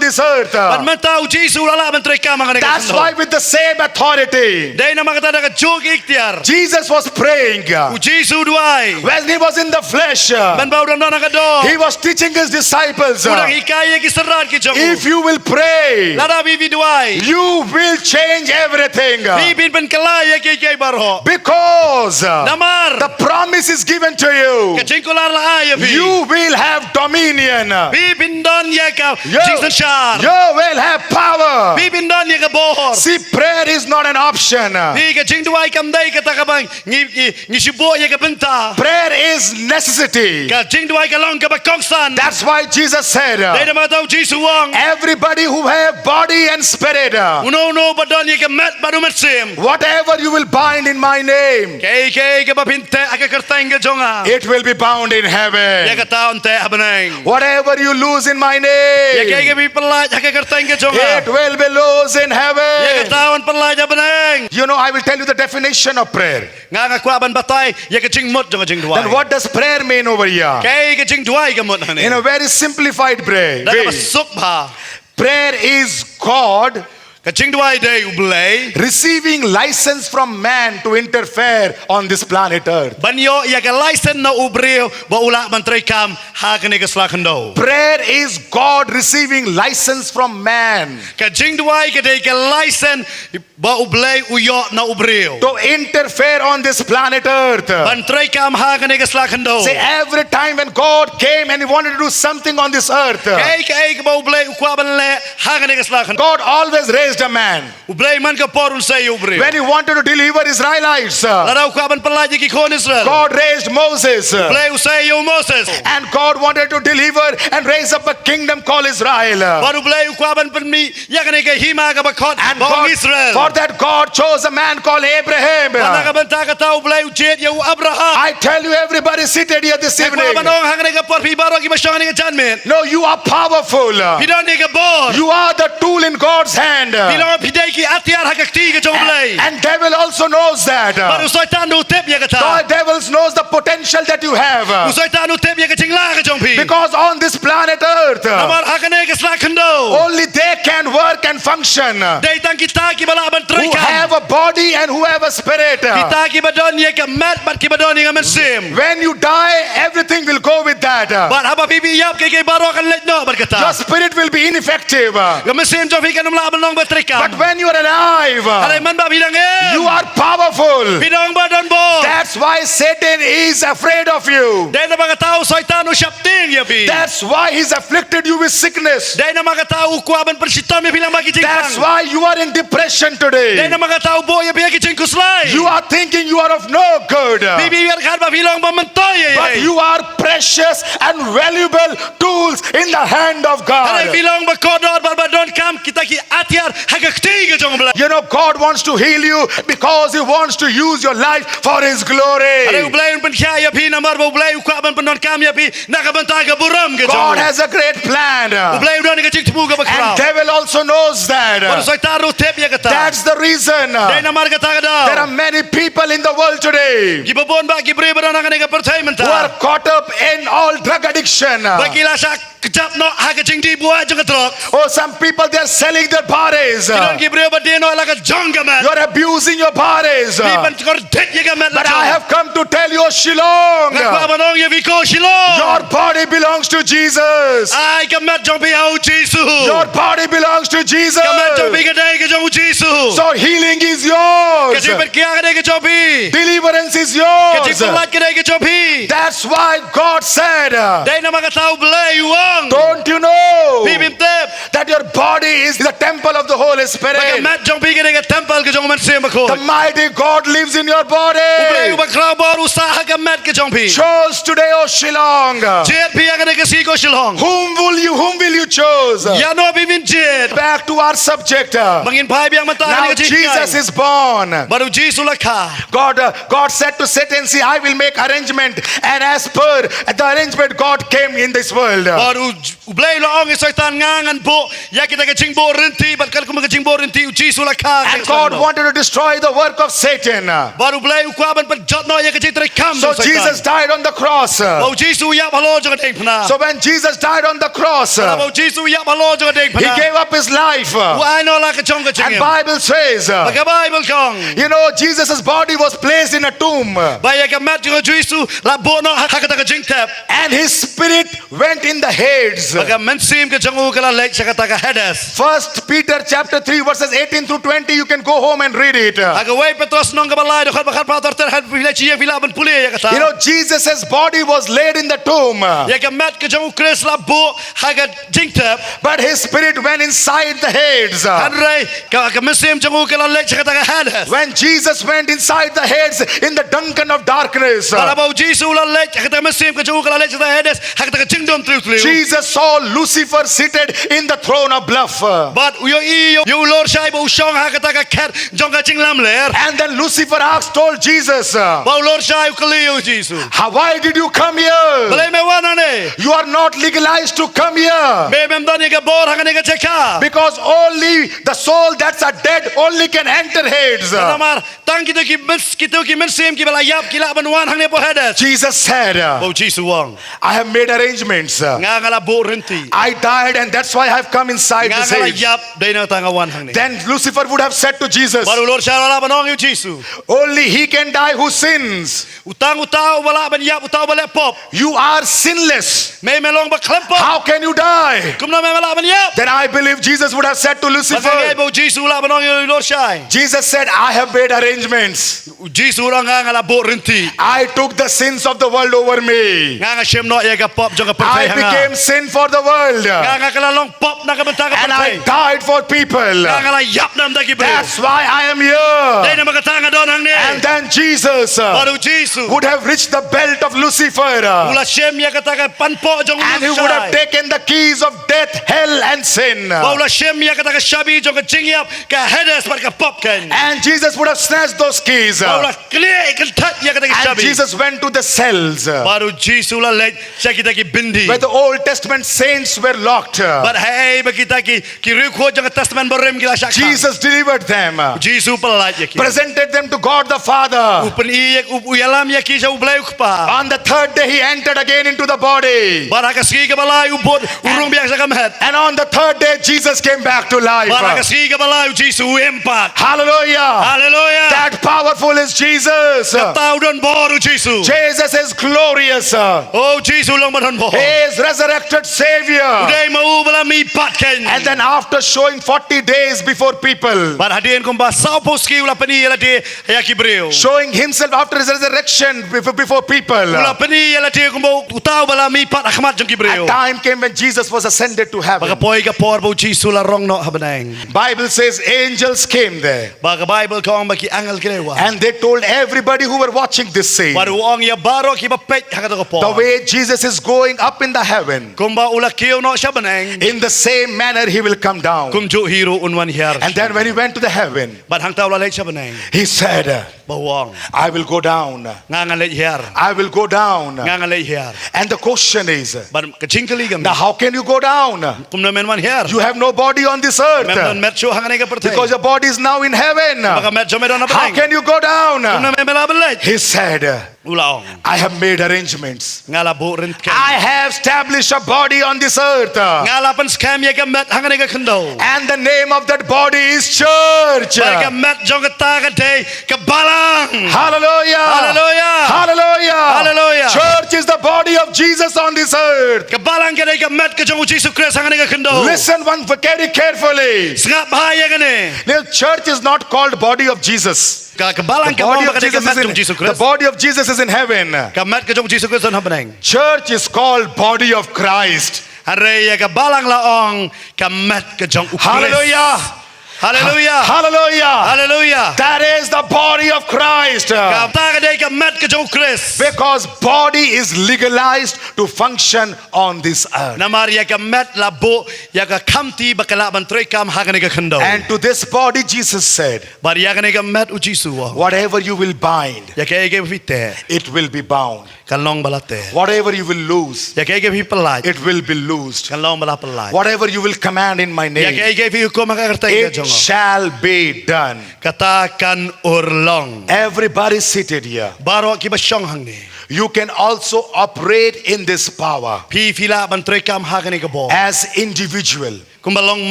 this earth. Bad mynta u Jisu u la lah ban treikam ha kane ka sla khyndew. That's why with the same authority. Dei namar kata da kajuh ka iktiar. Jesus was praying. U Jisu u duwai. When he was in the flesh, uh, Mynba u don ha ka doh. He was teaching his disciples, uh, U dang hikai ïa ki synran ki jong u. If you will pray, Lada phi phi duwai. You will change everything. Phi phin pynkylla ïa kiei kiei baroh. Because, uh, Namar. The promise is given to you. Ka jingkular la ai ïa phi. You will have dominion. Phi phin don ïa ka jingsynshar. You will have power. Phi phin don ïa ka bor. See, prayer is not an option. Phi ka jingduwai kam dei kata kaba ngi, ngi, ngi shu buh ïa ka bynta. Prayer is necessity. Ka jingduwai ka long kaba kongsan. That's why Jesus said, Dei namar kata u Jisu u ong, everybody who have body and spirit, uno uno ba don ïa ka met bad u mynsiem, whatever you will bind in my name, kaei kaei kaba phin teh ha ka kyrteng ka jong nga, it will be bound in ïa heaven. kata yn teh ha bneng. Whatever you loose in my Ïa kaei name, kaba phi pyllait ha ka kyrteng ka jong nga, it will be loose in ïa heaven. kata yn pyllait ha bneng. You know, I will tell you the definition of prayer. Nga nga kwah ban batai ïa ka jingmut jong ka jingduwai. Then what does prayer mean over here? Kaei ka jingduwai ka mut hangne? In a very simplified way, Da kaba suk bha. Prayer is God Ka jingduwai dei u Blei receiving license from man to interfere on this planet Earth. ban ïoh ïa ka license na u briew ba u lah ban treikam ha kane ka sla khyndew. Prayer is God receiving license from man Ka jingduwai ka dei ka license ba u Blei u ïoh na u briew to interfere on this planet Earth. ban treikam ha kane ka sla khyndew. See, every time when God came and He wanted to do something on this earth, Kaei kaei kaba u Blei u kwah ban leh ha kane ka sla khyndew, God always raised a man. u Blei man ka por un sei ïa u briew. When He wanted to deliver Israelites, Lada u kwah ban pyllait ïa ki khun Israel, God raised Moses. u Blei u sei ïa u Moses. And God wanted to deliver and raise up a kingdom called Israel. Bad u Blei u kwah ban pynmih ïa kane ka hima kaba khot And ba ong God, Israel. for that, God chose a man called Abraham. Bad na ka bynta kata u Blei u jied ïa u Abraham. I tell you, everybody seated here this Nga kwah evening, ban ong ha kane ka por, phi baroh kiba shong ha kane ka janmiet, no, you are powerful. phi don ïa ka bor. You are the tool in God's hand. Phi long, phi dei ki atiar ha ka kti ka jong u Blei. And devil also knows that. Bad u Soitan u tip ïa kata. The devil knows the potential that you have. U Soitan u tip ïa ka jinglah ka jong phi. Because on this planet Earth, Namar ha kane ka sla khyndew, only they can work and function dei tang kita kiba lah ban who treikam. Have a body and who have a spirit. Kita kiba don ïa ka met bad kiba don ïa ka mynsiem. When you die, everything will go with that. Bad haba phi ïap, kaei kaei baroh kan leit noh bad kata. Your spirit will be ineffective. Ka mynsiem jong phi kan ym lah ban long ba treikam. But when you are alive, Hynrei man ba phi dang im, you are powerful. phi don ba don bor. That's why Satan is afraid of you. Dei namar kata u Soitan u sheptieng ïa phi. That's why he's afflicted you with sickness. Dei namar kata u kwah ban pynshitom ïa phi lyngba ki jingpang. That's why you are in depression Dei today. namar kata u buh ïa phi ha ki jingkhuslai. You are thinking you are of no good. Phi phi ïohi ba phi long ba myntoi ïa. But you are precious and valuable tools in the hand of God. Hynrei phi long ba kordor bad ba donkam, kita ki atiar ha ka kti ka jong u Blei. You know, God wants to heal you because He wants to use your life for His glory. Hynrei u Blei un pynkhiah ïa phi namar ba u Blei u kwah ban pyndonkam ïa phi na ka bynta ka burom ka jong u. God has a great plan. U Blei u don ka jingthmu kaba khraw. And devil also knows that. Bad u Soitan ruh u tip ïa kata. That's the reason. Dei namar kata ka daw. There are many people in the world today Kiba bun bah ki briew ba don ha kane ka pyrthei mynta. Who are caught up in all drug addiction. Ba ki la shah kjap noh ha ka jingdih buaid jong ka drok. Oh, some people, they are selling their bodies. Ki don ki briew ba die noh la ka jong ka met. You're abusing your bodies. Phi pynkordit ïa ka met la jong. But I have come to tell you, Shillong. Nga kwah ban ong ïa phi ko Shillong. Your body belongs to Jesus. Ai ka met jong phi ha u Jisu. Your body belongs to Jesus. Ka met jong phi ka dei ka jong u Jisu. So healing is yours. Ka jingpynkhiah ka dei ka jong phi. Deliverance is Ka yours. jingpynlait ka dei ka jong phi. That's why God said, Dei namar kata u Blei u ong. Don't you know Phi phim tip that your body is the temple of the Holy Spirit? ba ka met jong phi ka dei ka templ ka jong u Mynsiem Bakhuid. The mighty God lives in your body. U Blei uba khraw bor u sah ha ka met ka jong phi. Choose today, O Shillong. Jied phi ïa kane ka sngi ko Shillong. Whom will you, whom will you choose? Ïano phi phim jied? Back to our subject. Now Ba ngin phai biang mynta ha kane ka jinghikai. Jesus is born. Bad u Jisu u la kha. God, uh, God said to Satan, "See, I will make arrangement." And as per the arrangement, God came in this world. Bad u, u Blei u la ong ïa u Soitan, nga ngan buh ïa kita ki jingbuh rynti, bad katkum ka jingbuh rynti u Jisu u la kha. And God wanted to destroy the work of Satan. Bad u Blei u kwah ban pynjot noh ïa ka jingtrei kam jong u Soitan. So Jesus died on the cross. Bad u Jisu u ïap halor jong ka diengphna. So when Jesus died on the cross, Bad haba u Jisu u ïap halor jong ka diengphna, he gave up his life. u ai noh la ka jong ka jingim. And Bible says, Bad ka Baibl ka ong, you know, Jesus' body was placed in a tomb. ba ïa ka met jong u Jisu la buh noh ha, ha kata ka jingtep. And his spirit went in the Hades. Bad ka mynsiem ka jong u ka la leit sha kata ka Hades. First Peter chapter three verses eighteen through twenty, you can go home and read it. Ha ka wei Petros lynnong kaba lai dkhot ba khatphra ter ter, ha phi la shu ïa phi lah ban pule ïa kata. You know, Jesus' body was laid in the tomb. Ïa ka met ka jong u Khrist la buh ha ka jingtep. But his spirit went inside the Hades. Hynrei ka, ka mynsiem jong u ka la leit sha kata ka Hades. When Jesus went inside the Hades in the dungeon of darkness, bad haba u Jisu u la leit, kata ka mynsiem ka jong u ka la leit sha kata ka Hades, ha kata ka jingdum tliw tliw. Jesus saw Lucifer seated in the throne of bluff. Bad u ïohi ïa u, ïa u lor shai ba u shong ha kata ka khet jong ka jinglamler. And then Lucifer asked, told Jesus, Bad u lor shai u kylli ïa u Jisu. "How, why did you come here? Balei me wan hangne? You are not legalized to come here." Me mem don ïa ka bor hangne ka jaka. Because only the soul that's a dead only can enter Hades. Namar tang kito ki myns-, kito ki mynsiem kiba la ïap ki lah ban wan hangne hapoh Hades. Jesus said, Bad u Jisu u ong, "I have made arrangements. Nga, nga la buh rynti. I died and that's why I've come inside this Hades." Nga, nga la ïap, dei na kata nga wan hangne. Then Lucifer would have said to Jesus, Bad u lor shai u la lah ban ong ïa u Jisu, "Only he can die who sins." Uta, uta uba lah ban ïap, uta uba leh pop. "You are sinless. Me, me long ba khlem pop. How can you die?" Kumno me, me lah ban ïap? Then I believe Jesus would have said to Lucifer, bad nga ngeit ba u Jisu u lah ban ong ïa u lor shai. Jesus said, "I have made arrangements. U Jisu u ong, nga, nga la buh rynti. I took the sins of the world over me. Nga, nga shim noh ïa ka pop jong ka pyrthei ha nga. I became sin for the world. Nga, nga kylla long pop na ka bynta ka pyrthei. And I died for people. Nga, nga la ïap na ka bynta ki briew. That's why I am here." Dei namar kata nga don hangne. And then Jesus, uh, Bad u Jisu would have reached the belt of Lucifer, uh, u la shim ïa kata ka panpoh jong u lor shai. And he would have taken the keys of death, hell, and sin. Bad u la shim ïa kata ka shabi jong ka jingïap, ka Hades bad ka pop kein. And Jesus would have snatched those keys, uh, Bad u la knieh kynthait ïa kata ka shabi. And Jesus went to the cells, uh, Bad u Jisu u la leit sha kita ki byndi, where the Old Testament saints were locked, uh, bad haei ba kita ki, ki riewkhuid jong ka Testament Barim ki la shah kha. Jesus delivered them, uh, U Jisu u pyllait ïa ki. Presented them to God the Father. U pyni ïa, u, u ïalam ïa ki sha U Blei U Kpa. On the third day, he entered again into the body. Bad ha ka sngi kaba lai u bud, u rung biang sha ka met. And on the third day, Jesus came back to life. Bad ha ka sngi kaba lai u Jisu u im pat. Hallelujah. Hallelujah. That powerful is Jesus. Kata u don bor u Jisu. Jesus is glorious. O, u Jisu u long ba don bor. He is resurrected Savior. U dei ma u ba la mih pat kein. And then after showing forty days before people, Bad hadien kumba sawphew sngi u la pyni ïa lade ïa ki briew. Showing himself after his resurrection before, before people. U la pyni ïa lade kumba uta uba la mih pat ha khmat jong ki briew. A time came when Jesus was ascended to heaven. Bad ka poi ka por ba u Jisu u la rong noh ha bneng. Bible says angels came there. Bad ka Baibl ka ong ba ki angel ki la wan. And they told everybody who were watching this scene, Bad u ong ïa baroh kiba peit ha kata ka por, the way Jesus is going up in the heaven, kumba u la kiew noh sha bneng, in the same manner he will come down. Kumjuh hi ruh un wan hiar. And then when he went to the heaven, Bad hangta u la leit sha bneng, he said, Bad u ong, "I will go down. Nga ngan leit hiar. I will go down. Nga ngan leit hiar." And the question is, Bad ka jingkylli ka mih, "Now how can you go down? Kumno men wan hiar? You have no body on this earth. Mem don met shuh hangne ka pyrthei. Because your body is now in heaven. Ba ka met jong me don ha bneng. How can you go down?" Kumno men lah ban leit? He said, U la ong, "I have made arrangements. Nga la buh rynti. I have established a body on this earth. Nga la pynskhem ïa ka met hangne ka khyndew. And the name of that body is church." Bad ka met jong kata ka dei ka balang. Hallelujah. Hallelujah. Hallelujah. Hallelujah. Church is the body of Jesus on this earth. Ka balang ka dei ka met ka jong u Jisu Khrist hangne ka khyndew. Listen one very carefully. Sngap bha ïa kane. The church is not called body of Jesus. Ka, ka balang ka ong ba ka dei ka met jong u Jisu Khrist. The body of Jesus is in heaven. Ka met ka jong u Jisu Khrist don ha bneng. Church is called body of Christ. Hynrei ïa ka balang la ong ka met ka jong u Khrist. Hallelujah. Hallelujah. Hallelujah. Hallelujah. That is the body of Christ. Kata ka dei ka met ka jong u Khrist. Because body is legalized to function on this earth. Namar ïa ka met la buh ïa ka khamti ba ka lah ban treikam ha kane ka khyndew. And to this body Jesus said, Bad ïa kane ka met u Jisu u ong, "Whatever you will bind, ïa kaei kaei ba phi teh, it will be bound. Kan long ba la teh. Whatever you will loose, ïa kaei kaei ba phi pyllait, it will be loosed. Kan long ba la pyllait. Whatever you will command in my name, ïa kaei kaei ba phi hukum ha ka kyrteng ka jong nga, it shall be done." Kata kan urlong. Everybody seated here, Baroh kiba shong hangne, you can also operate in this power, phi, phi lah ban treikam ha kane ka bor, as individual, kumba long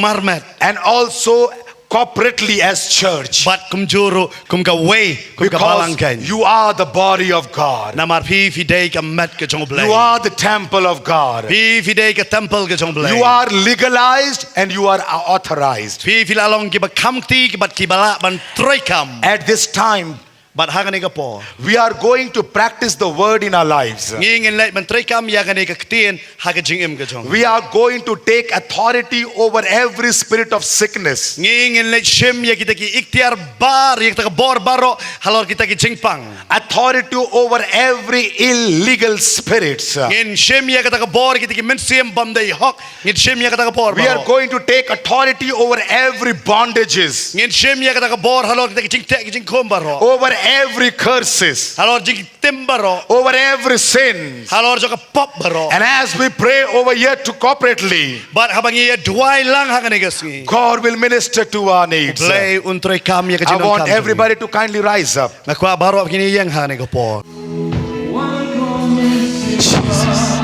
marmet, and also corporately as church. Bad kumjuh ruh kum kawei, kum ka balang. Because you are the body of God. Namar phi, phi dei ka met ka jong U Blei. You are the temple of God. Phi, phi dei ka temple ka jong U Blei. You are legalized and you are authorized. Phi, phi la long kiba kham kti bad kiba lah ban treikam. At this time, bad ha kane ka por, we are going to practice the word in our lives. Ngi ngin leit ban treikam ïa kane ka ktien ha ka jingim ka jong. We are going to take authority over every spirit of sickness. Ngi ngin leit shim ïa kita ki iktiar baroh, ïa kita ki bor baroh halor kita ki jingpang. Authority over every illegal spirits. Ngin shim ïa kita ki bor, kita ki mynsiem bym dei hok. Ngin shim ïa kita ki bor baroh. We are going to take authority over every bondages. Ngin shim ïa kita ki bor halor kita ki jingteh ki jingkhum baroh. Over every curses. Halor jingtim baroh. Over every sins. Halor jong ka pop baroh. And as we pray over here to corporately, bad haba ngi ïa duwai lang ha kane ka sngi, God will minister to our needs. U Blei un treikam ïa ka jingdonkam jong ngi. I want everybody to kindly rise up. Nga kwah baroh ngin ïeng ha kane ka por. Jesus.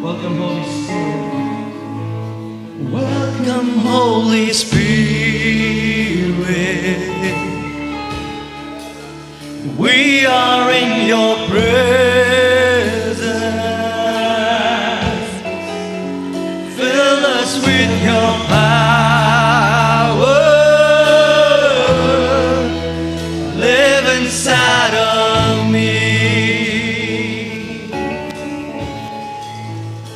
Welcome, Holy Spirit. Welcome, Holy Spirit. We are in your presence. Fill us with your power. Live inside of me.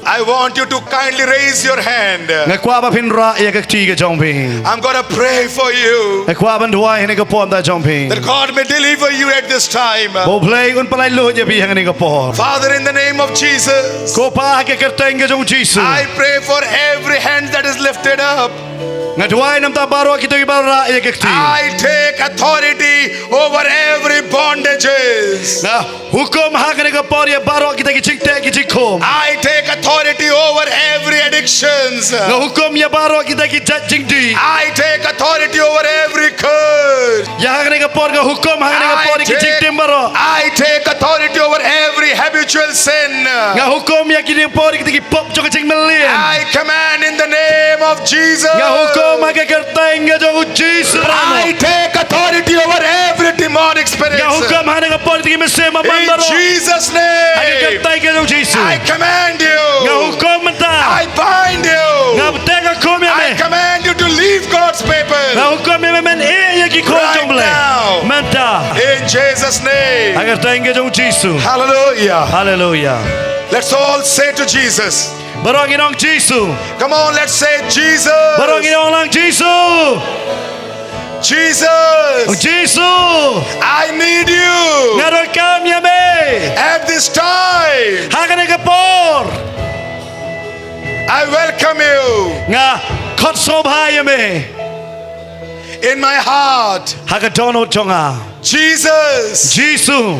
I want you to kindly raise your hand. Nga kwah ba phin rah ïa ka kti ka jong phi. I'm gonna pray for you. Nga kwah ban duwai ha kane ka por na ka bynta jong phi. That God may deliver you at this time. Ba U Blei un pynlait luid ïa phi ha kane ka por. Father, in the name of Jesus, Ko Pa, ha ka kyrteng ka jong U Jisu, I pray for every hand that is lifted up. Nga duwai namar baroh kito kiba rah ïa ka kti. I take authority over every bondages. Nga hukum ha kane ka por ïa baroh kita ki jingteh ki jingkhum. I take authority over every addictions. Nga hukum ïa baroh kita ki jait jingdih. I take authority over every curse. Ïa ha kane ka por nga hukum ha kane ka por ïa ki jingtim baroh. I take authority over every habitual sin. Nga hukum ïa kine ki por ïa kita ki pop jong ka jingmlien. I command in the name of Jesus. Nga hukum ha ka kyrteng ka jong U Jisu. I take authority over every demonic spirit. Nga hukum ha kane ka por ïa kita ki mynsiem baman baroh. In Jesus' name. Ha ka kyrteng ka jong U Jisu. I command you. Nga hukum mynta. I bind you. Nga bteng, nga hukum ïa me. I command you to leave God's people. Nga hukum ïa me men ïeh ïa ki khun jong U Blei. Right now. Mynta. In Jesus' name. Ha ka kyrteng ka jong U Jisu. Hallelujah. Hallelujah. Let's all say to Jesus. Baroh ngin ong Jisu. Come on, let's say Jesus. Baroh ngin ong lang Jisu. Jesus. Jisu. I need you. Nga donkam ïa me. At this time. Ha kane ka por. I welcome you. Nga khot sngewbha ïa me. In my heart. Ha ka dohnud jong nga. Jesus. Jisu.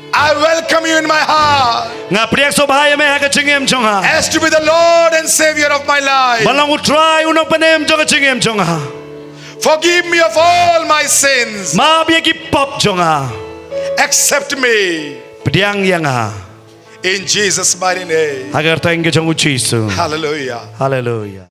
I welcome you in my heart. Nga pdiang sngewbha ïa me ha ka jingim jong nga. As to be the Lord and Savior of my life. Ban long U Trai U Nongpynim jong ka jingim jong nga. Forgive me of all my sins. Map ïa ki pop jong nga. Accept me. Pdiang ïa nga. In Jesus' mighty name. Ha ka kyrteng ka jong U Jisu. Hallelujah. Hallelujah.